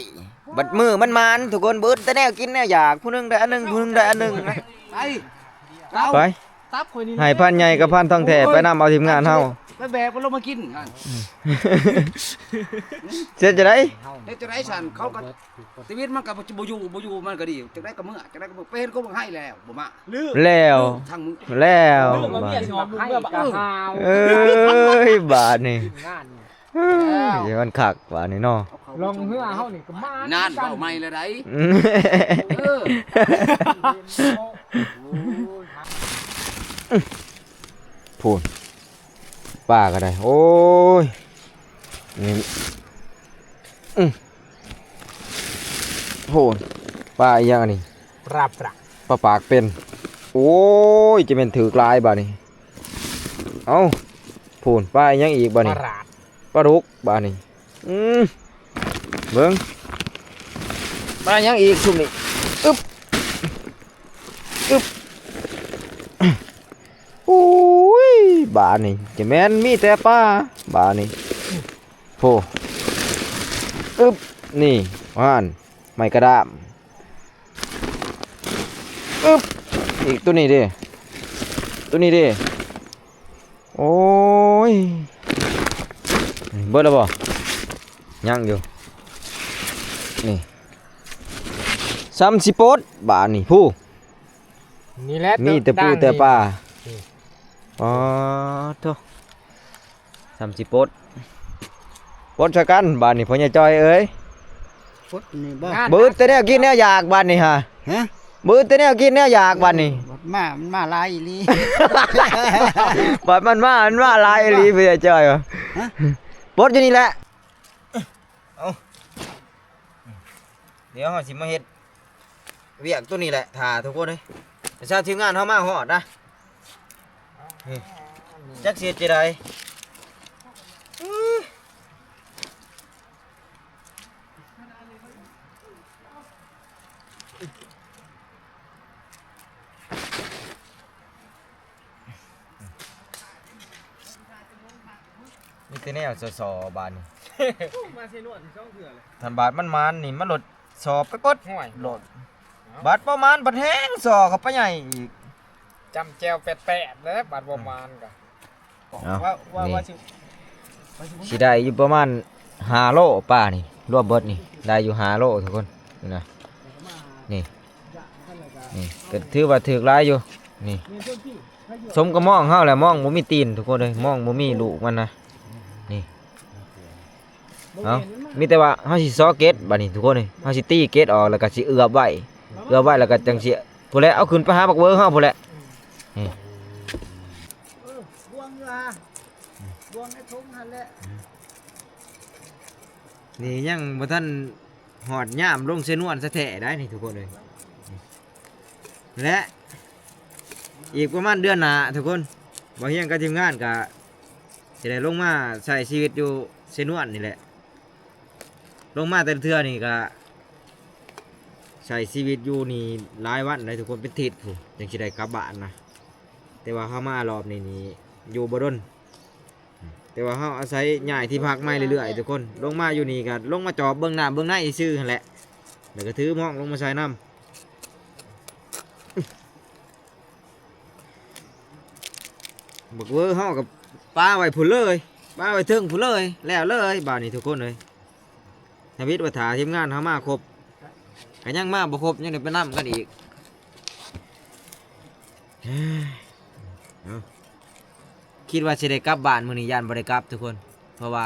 ບັດມື້ມັນໝານ ທຸກຄົນເບິດແຕ່ແນວກິນແນວຢາກ ຜູ້ໜຶ່ງໄດ້ອັນໜຶ່ງ ຜູ້ໜຶ່ງໄດ້ອັນໜຶ່ງນະ ໄປ ໄປ ຕັບຂ້ອຍນີ້ ໃຫ້ພັນໃຫຍ່ກັບພັນທອງແທ້ ໂອ້ຍ ໄປນຳເອົາທີມງານເຮົາ ໄປແບກມັນລົງມາກິນຫັ້ນ ເຮັດຈັ່ງໃດ ເຮັດຈັ່ງໃດຊັ້ນ ເຂົາກໍ ຊີວິດມັນກໍບໍ່ຢູ່ ບໍ່ຢູ່ມັນກໍດີ ຈັ່ງໃດກໍເມືອ ຈັ່ງໃດກໍເມືອ ໄປເຫັນກົງບັກໄຮແລ້ວບໍ່ມາ ແລ້ວ ທາງເມືອ ແລ້ວ ເອີຍ ບາດນີ້ ເອີຍ ມັນຄັກບາດນີ້ເນາະ ລ່ອງເຮືອເຮົານີ້ກໍມາ ນັ້ນ ເວົ້າໃໝ່ແລ້ວໃດ ເອີ ພຸ້ນ ປາກໍໄດ້ ໂອ້ຍ ນີ້ ອື ພຸ້ນ ປາອີຫຍັງອັນນີ້ ປາ ປາ ປາປາກເປັນ ໂອ້ຍ ຈະແມ່ນຖືກຫຼາຍບາດນີ້ ເອົ້າ ພຸ້ນ ປາອີຫຍັງອີກບາດນີ້ ປາ ປາດຸກບາດນີ້ ອື ເບິ່ງ ມາຫຍັງອີກຊຸມນີ້? ອຶບ ອຶບ ໂອ້ຍ ບາດນີ້ຈະແມ່ນມີແຕ່ປາ ບາດນີ້ ໂພ ອຶບ ນີ້ ຫັ້ນ ໄມ້ກະດ້າມ ອຶບ ອີກ ໂຕນີ້ເດ້ ໂຕນີ້ເດ້ ໂອ້ຍ ເບິດແລ້ວບໍ່? ຍັງຢູ່ ນີ້ ສ່ຳຊິປົດບາດນີ້ ຜູ້ ນີ້ແຫຼະ ມີແຕ່ປູແຕ່ປາ ນີ້ ອໍ ໂທ້ ສ່ຳຊິປົດ ປົດຊ່ອຍກັນບາດນີ້ ພໍ່ໃຫຍ່ຈ່ອຍເອີຍ ປົດນີ້ບໍ່ ບໍ່ອຶດແຕ່ແນວກິນແນວຢາກບາດນີ້ຫາ ຮະ ບໍ່ອຶດແຕ່ແນວກິນແນວຢາກບາດນີ້ ບັດມາ ມັນມາຫຼາຍອີ່ຫຼີ ບັດມັນມາ ມັນມາຫຼາຍອີ່ຫຼີ ພໍ່ໃຫຍ່ຈ່ອຍວ່າ ຮະ ປົດຢູ່ນີ້ແຫຼະ ເອົາ ດຽວເຮົາຊິມາເຮັດວຽກໂຕນີ້ແຫຼະ ຖ້າທຸກຄົນເອີຍ ຊາວທີມງານເຮົາມາຮອດນະ ນີ້ ຈັກຊິເຮັດຈັ່ງໃດ ມີແຕ່ແນວສໍ່ໆ ບາດນີ້ ມາເຊນວນສອງເທື່ອເລີຍ ຄັນບາດມັນມານນີ້ ມັນໂລດສໍ່ໄປເບິດ ໂອ້ຍ ໂລດ ບາດບໍ່ມານ ບາດແຮງສໍ່ເຂົ້າໄປໃຫຍ່ອີກ ຈ້ຳແຈ່ວແປດໆ ແລ້ວບາດບໍ່ມານກະ ເອົາ ວ່າ ວ່າ ນີ້ ວ່າຊິ ຊິໄດ້ຢູ່ປະມານຫ້າໂລ ປານີ້ ລວມເບິດນີ້ ໄດ້ຢູ່ຫ້າໂລທຸກຄົນ ນີ້ນະ ນີ້ ນີ້ ກໍຖືວ່າຖືກຫຼາຍຢູ່ ນີ້ ສົມກັບມອງເຮົາແຫຼະ ມອງບໍ່ມີຕີນທຸກຄົນເອີຍ ມອງບໍ່ມີລູກມັນນະ ນີ້ ເອົາ ມີແຕ່ວ່າເຮົາຊິຊໍເກັດບາດນີ້ທຸກຄົນເອີຍ ເຮົາຊິຕີເກັດອອກ ແລ້ວກໍຊິເອືອບໄວ້ ເອືອບໄວ້ ແລ້ວກໍຈັ່ງຊິ ພຸ້ນແຫຼະ ເອົາຂຶ້ນໄປຫາບັກເວີເຮົາພຸ້ນແຫຼະ ນີ້ ເອີ ບ່ວງຢູ່ຫາ ບ່ວງໃນຖົງຫັ້ນແຫຼະ ນີ້ຍັງບໍ່ທັນຮອດຍາມລົງເຊນວນແທ້ໆ ໄດ໋ນີ້ທຸກຄົນເອີຍ ແລະ ອີກປະມານເດືອນໜ້າທຸກຄົນ ບ່າວຮຽງກັບທີມງານກະຊິໄດ້ລົງມາໃຊ້ຊີວິດຢູ່ເຊນວນນີ້ແຫຼະ ລົງມາແຕ່ລະເທື່ອນີ້ກະໃຊ້ຊີວິດຢູ່ນີ້ຫຼາຍວັນໄດ໋ທຸກຄົນ ເປັນທິດພຸ້ນ ຈັ່ງຊິໄດ້ກັບບ້ານນະ ແຕ່ວ່າເຮົາມາລອບນີ້ນີ້ຢູ່ບໍ່ດົນ ແຕ່ວ່າເຮົາອາໄສຍ້າຍທີ່ພັກໃໝ່ເລື້ອຍໆ ທຸກຄົນ ລົງມາຢູ່ນີ້ກໍລົງມາຈອບເບິ່ງໜ້າເບິ່ງໃນຊື່ຫັ້ນແຫຼະ ແລ້ວກໍຖືໝອງລົງມາໃສ່ນຳ ບັກເວີເຮົາກໍປາໄວ້ພຸ້ນເລີຍ ປາໄວ້ເທິງພຸ້ນເລີຍ ແລ້ວເລີຍບາດນີ້ທຸກຄົນເອີຍ ທຳອິດວ່າຖ້າທີມງານເຮົາມາຄົບ ກໍຍັງມາບໍ່ຄົບ ຍັງໄດ້ໄປນຳກັນອີກ ເອົ້າ ຄິດວ່າຊິໄດ້ກັບບ້ານມື້ນີ້ ຢ້ານບໍ່ໄດ້ກັບທຸກຄົນ ເພາະວ່າ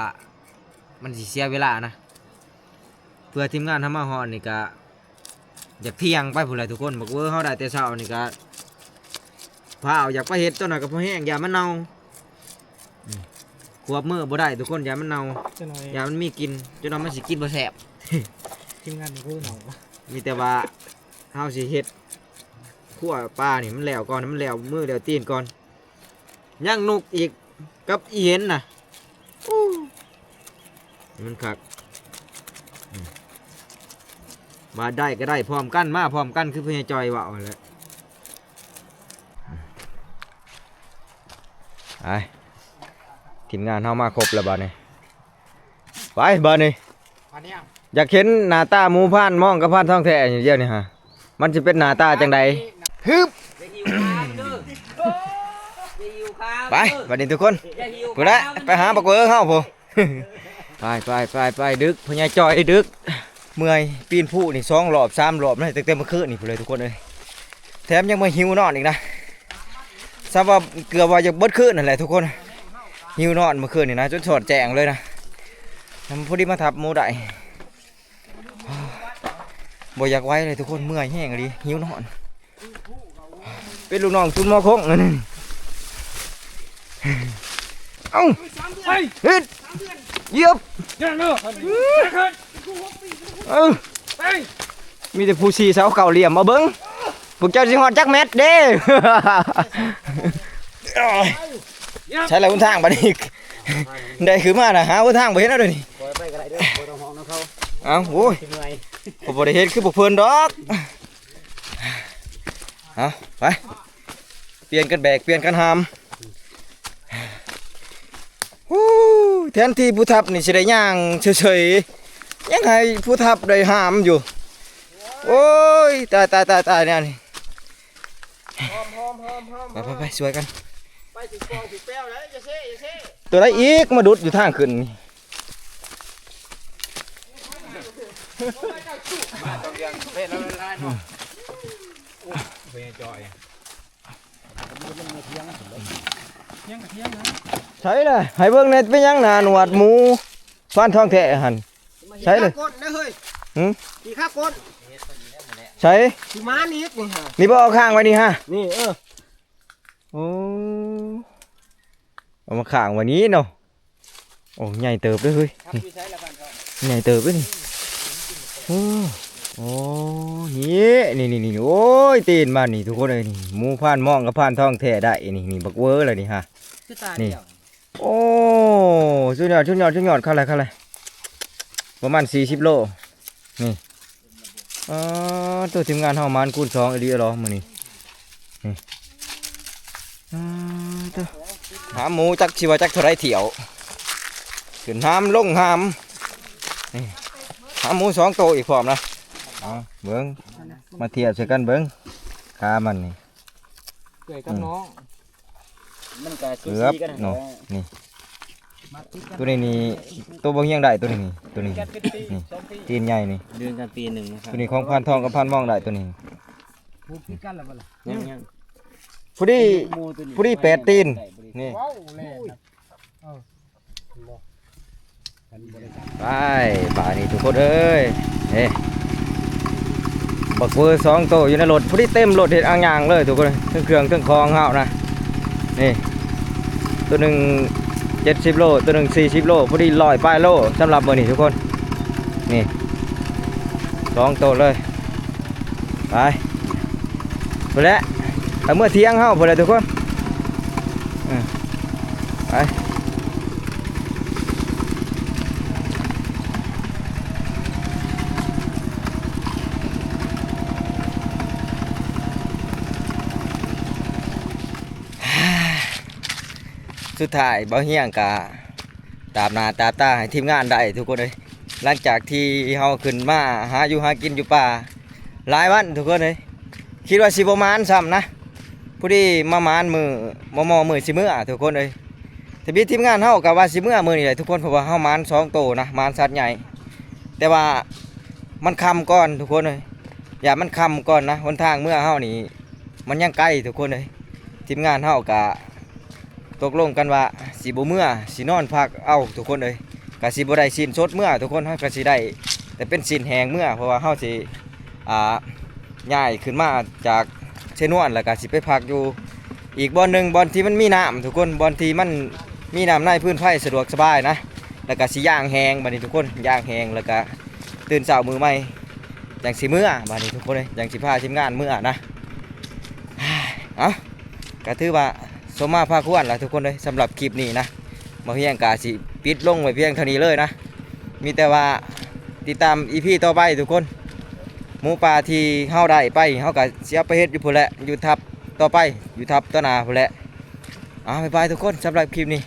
ມັນຊິເສຍເວລານະ ເພື່ອທີມງານເຮົາມາຮອດນີ້ກະຢາກທ່ຽງໄປພຸ້ນແຫຼະທຸກຄົນ ບັກເວີເຮົາໄດ້ແຕ່ເຊົ້ານີ້ກະພ້າວຢາກໄປເຮັດ ຕອນນັ້ນກະພໍແຮງ ຢ້ານມັນເນົ່າ ອືມ ຄວບມື້ບໍ່ໄດ້ທຸກຄົນ ຢ້ານມັນເນົ່າ ຈັກໜ້ອຍ ຢ້ານມັນມີກິ່ນ ຈົນວ່າມັນຊິກິນບໍ່ແຊບ ທີມງານນີ້ຄືເນົ່າ ມີແຕ່ວ່າເຮົາຊິເຮັດ ຂົ້ວປານີ້ມັນແລ້ວກ່ອນ ໃຫ້ມັນແລ້ວມືແລ້ວຕີນກ່ອນ ຍ່າງນົກອີກກັບອີເຫັນນະ ໂອ້ ມັນຄັກ ອືມ ວ່າໄດ້ກໍໄດ້ພ້ອມກັນ ມາພ້ອມກັນ ຄືພໍ່ໃຫຍ່ຈ່ອຍເວົ້າຫັ້ນແຫຼະ ໄປ ທີມງານເຮົາມາຄົບແລ້ວບາດນີ້ ໄປບາດນີ້ ອັນນີ້ ຢາກເຫັນໜ້າຕາໝູ່ພານມອງກັບພານທອງແທ້ຢູ່ດຽວນີ້ຫາ ມັນຊິເປັນໜ້າຕາຈັ່ງໃດ? ຮຶບ! ຢ່າຫິວຄາເດີ ຢ່າຫິວຄາ ໄປ ເດີ ບັດນີ້ທຸກຄົນ ຢ່າຫິວ ພຸ້ນແຫຼະ ຄາ ໄປຫາບັກເວີເຮົາພຸ້ນ ໄປໆໆໆ ດຶກ ພໍ່ໃຫຍ່ຈ່ອຍດຶກ ເມື່ອຍ ປີນພູນີ້ສອງລອບສາມລອບນະ ຕັ້ງແຕ່ມື້ຄືນນີ້ພຸ້ນເລີຍທຸກຄົນເອີຍ ແຖມຍັງມາຫິວນອນອີກນະ ສຳວ່າເກືອບວ່າຈະເບິດຄືນຫັ້ນແຫຼະທຸກຄົນ ຫິວນອນມື້ຄືນນີ້ນະ ຈົນສອດແຈ້ງເລີຍນະ ພໍດີມາທັບໝູ່ໄດ້. ບໍ່ຢາກໄຫວເລີຍທຸກຄົນ ເມື່ອຍແຮງອີ່ຫຼີ ຫິວນອນ ເປັນລູກນ້ອງຕຸນໝໍຄົງອັນນີ້ ເອົ້າ ເຮັດ ຢຽບ ເອີ ມີແຕ່ຜູ້ສີ່ເສົາເກົ້າຫຼ່ຽມ ມາເບິ່ງ ພວກເຈົ້າຊິຮອດຈັກແມັດເດ້ ໃສລະຫົນທາງບັດນີ້ ໄດ້ຄືມານະ ຫາຫົນທາງບໍ່ເຫັນແລ້ວເດ້ນີ້ ປ່ອຍໄປກໍໄດ້ເດີ ບໍ່ຕ້ອງຮ້ອງນຳເຂົາ ເອົ້າ ໂອ້ຍ ຊິເມື່ອຍ ຂ້ອຍບໍ່ໄດ້ເຮັດຄືພວກເພິ່ນດອກ. ເອົາ ໄປ ປ່ຽນກັນແບກ ປ່ຽນກັນຫາມ. ໂອ້ຍ ແທນທີ່ຜູ້ທັບນີ້ຊິໄດ້ຍ່າງເສີຍໆ ຍັງໃຫ້ຜູ້ທັບໄດ້ຫາມຢູ່. ໂອ້ຍ ຕາຍໆໆໆ ແນວນີ້. ໄປໆໆ ຊ່ວຍກັນ. ໄປຖືກກອງຖືກແປວແລ້ວ ຢ່າເຊ ຢ່າເຊ. ຕົວໃດອີກມາດຸດຢູ່ທາງຂຶ້ນນີ້? ໃສລະ? ໃສລະ? ໃຫ້ເບິ່ງແດ່ ເປັນຫຍັງໜ້າໜວດໝູ ຟານທອງແທ້ຫັ້ນ. ໃສລະ? ຂີ້ຂ້າກົ້ນເດ້ເຮີ້ຍ. ຫຶ? ຂີ້ຂ້າກົ້ນ. ໃສ? ຊິມານີ້ນີ້ຫາ. ນີ້ບໍ່ ເອົາຄ້າງໄວ້ນີ້ຫາ. ນີ້ ເອີ. ໂອ້ ເອົາມາຄ້າງໄວ້ນີ້ເນາະ. ໂອ້ ໃຫຍ່ເຕີບເດ້ເຮີ້ຍ. ນີ້ ໃຫຍ່ເຕີບເດ້ນີ້. ໂອ້ ໂອ້ ນີ້ ນີ້ໆໆ ໂອ້ຍ ຕີນມັນນີ້ທຸກຄົນເອີຍ ນີ້ ໝູຟານມອງກັບຟານທອງແທ້ໄດ້ນີ້ ນີ້ບັກເວີລະນີ້ຫາ. ຄືຕາດຽວ. ນີ້ ໂອ້ ສຸດຍອດ ສຸດຍອດ ສຸດຍອດ ຄັກຫຼາຍ ຄັກຫຼາຍ. ປະມານສີ່ສິບໂລ ນີ້. ອໍ ໂຕ ທີມງານເຮົາໝານຄູນສອງອີ່ຫຼີເນາະມື້ນີ້ ນີ້. ອໍ ໂຕ ຫາໝູຈັກຊິວ່າຈັກເທົ່າໃດຖ້ຽວ ຂຶ້ນຫາມລົງຫາມ ນີ້ ຫາໝູສອງໂຕອີກພ້ອມນະ. ເອົາເບິ່ງ ມາທຽບໃສ່ກັນເບິ່ງ ຂາມັນນີ້ ເອື້ອຍກັບນ້ອງ. ມັນກະສູສີກັນຫັ້ນແຫຼະ ເກືອບເນາະ ນີ້ ຕົວນີ້ນີ້ ຕົວບໍ່ຮຽງໄດ້ ຕົວນີ້ນີ້ ຕົວນີ້ນີ້ ຕີນໃຫຍ່ນີ້ ເດືອນກັນປີໜຶ່ງນະຄັບ. ຕົວນີ້ຂອງພານທອງກັບພານມອງໄດ້ ຕົວນີ້ ຜູກຕິດກັນແລ້ວບໍ່ລະ? ຍັງໆ ພໍດີ ພໍດີແປດຕີນ ນີ້ ເວົ້າແລ້ວ. ເອີ ໄປ ບາດນີ້ທຸກຄົນເອີຍ ເອີ ບັກເວີສອງໂຕຢູ່ໃນລົດ ພໍດີເຕັມລົດເຮັດອ່າງຍ່າງເລີຍທຸກຄົນ ເທິງເຄື່ອງເທິງຂອງເຮົານະ ນີ້ ໂຕໜຶ່ງເຈັດສິບໂລ ໂຕໜຶ່ງສີ່ສິບໂລ ພໍດີຮ້ອຍປາຍໂລ ສຳລັບມື້ນີ້ທຸກຄົນ ນີ້ ສອງໂຕເລີຍ. ໄປ ພຸ້ນແຫຼະ ໄປເມືອຖຽງເຮົາພຸ້ນແຫຼະທຸກຄົນ ເອີ ໄປ. ສຸດທ້າຍບ່າວຮຽງກະຕາບໜ້າຕາບຕາໃຫ້ທີມງານໄດ້ທຸກຄົນເອີຍ. ຫຼັງຈາກທີ່ເຮົາຂຶ້ນມາຫາຢູ່ຫາກິນຢູ່ປ່າຫຼາຍວັນທຸກຄົນເອີຍ ຄິດວ່າຊິບໍ່ໝານຊ້ຳນະ ພໍດີມາໝານມື້ມໍ່ໆມື້ຊິເມືອທຸກຄົນເອີຍ. ທະບີທີມງານເຮົາກະວ່າຊິເມືອມື້ນີ້ແຫຼະທຸກຄົນ ເພາະວ່າເຮົາໝານສອງໂຕນະ ໝານສັດໃຫຍ່ ແຕ່ວ່າມັນຄ່ຳກ່ອນທຸກຄົນເອີຍ ຢ້ານມັນຄ່ຳກ່ອນນະ ຫົນທາງເມືອເຮົານີ້ມັນຍັງໄກທຸກຄົນເອີຍ. ທີມງານເຮົາກະ ຕົກລົງກັນວ່າຊິບໍ່ເມືອ ຊິນອນພັກເອົາທຸກຄົນເອີຍ ກະຊິບໍ່ໄດ້ຊີ້ນສົດເມືອທຸກຄົນ ເຮົາກະຊິໄດ້ແຕ່ເປັນຊີ້ນແຫ້ງເມືອ ເພາະວ່າເຮົາຊິ ອ່າ ຍ້າຍຂຶ້ນມາຈາກເຊນວນ ແລ້ວກະຊິໄປພັກຢູ່ອີກບ່ອນໜຶ່ງ ບ່ອນທີ່ມັນມີນ້ຳທຸກຄົນ ບ່ອນທີ່ມັນມີນ້ຳໃນ ຟືນໄຟສະດວກສະບາຍນະ ແລ້ວກະຊິຍ່າງແຫ້ງ ບາດນີ້ທຸກຄົນ ຍ່າງແຫ້ງ ແລ້ວກະຕື່ນເຊົ້າມື້ໃໝ່ ຈັ່ງຊິເມືອ ບາດນີ້ທຸກຄົນເອີຍ ຈັ່ງຊິພາທີມງານເມືອນະ. ເອົ້າ ກະຖືວ່າສົມມາພາຄວນລະທຸກຄົນເອີຍ ສຳລັບຄລິບນີ້ນະ ບ່າວຮຽງກະຊິປິດລົງໄວ້ພຽງເທົ່ານີ້ເລີຍນະ ມີແຕ່ວ່າຕິດຕາມອີພີຕໍ່ໄປທຸກຄົນ. ໝູປ່າທີ່ເຮົາໄດ້ໄປ ເຮົາກະຊິເອົາໄປເຮັດຢູ່ພຸ້ນແຫຼະ ຢູ່ທັບຕໍ່ໄປ ຢູ່ທັບຕໍ່ໜ້າພຸ້ນແຫຼະ. ເອົາ ບາຍບາຍທຸກຄົນ ສຳລັບຄລິບນີ້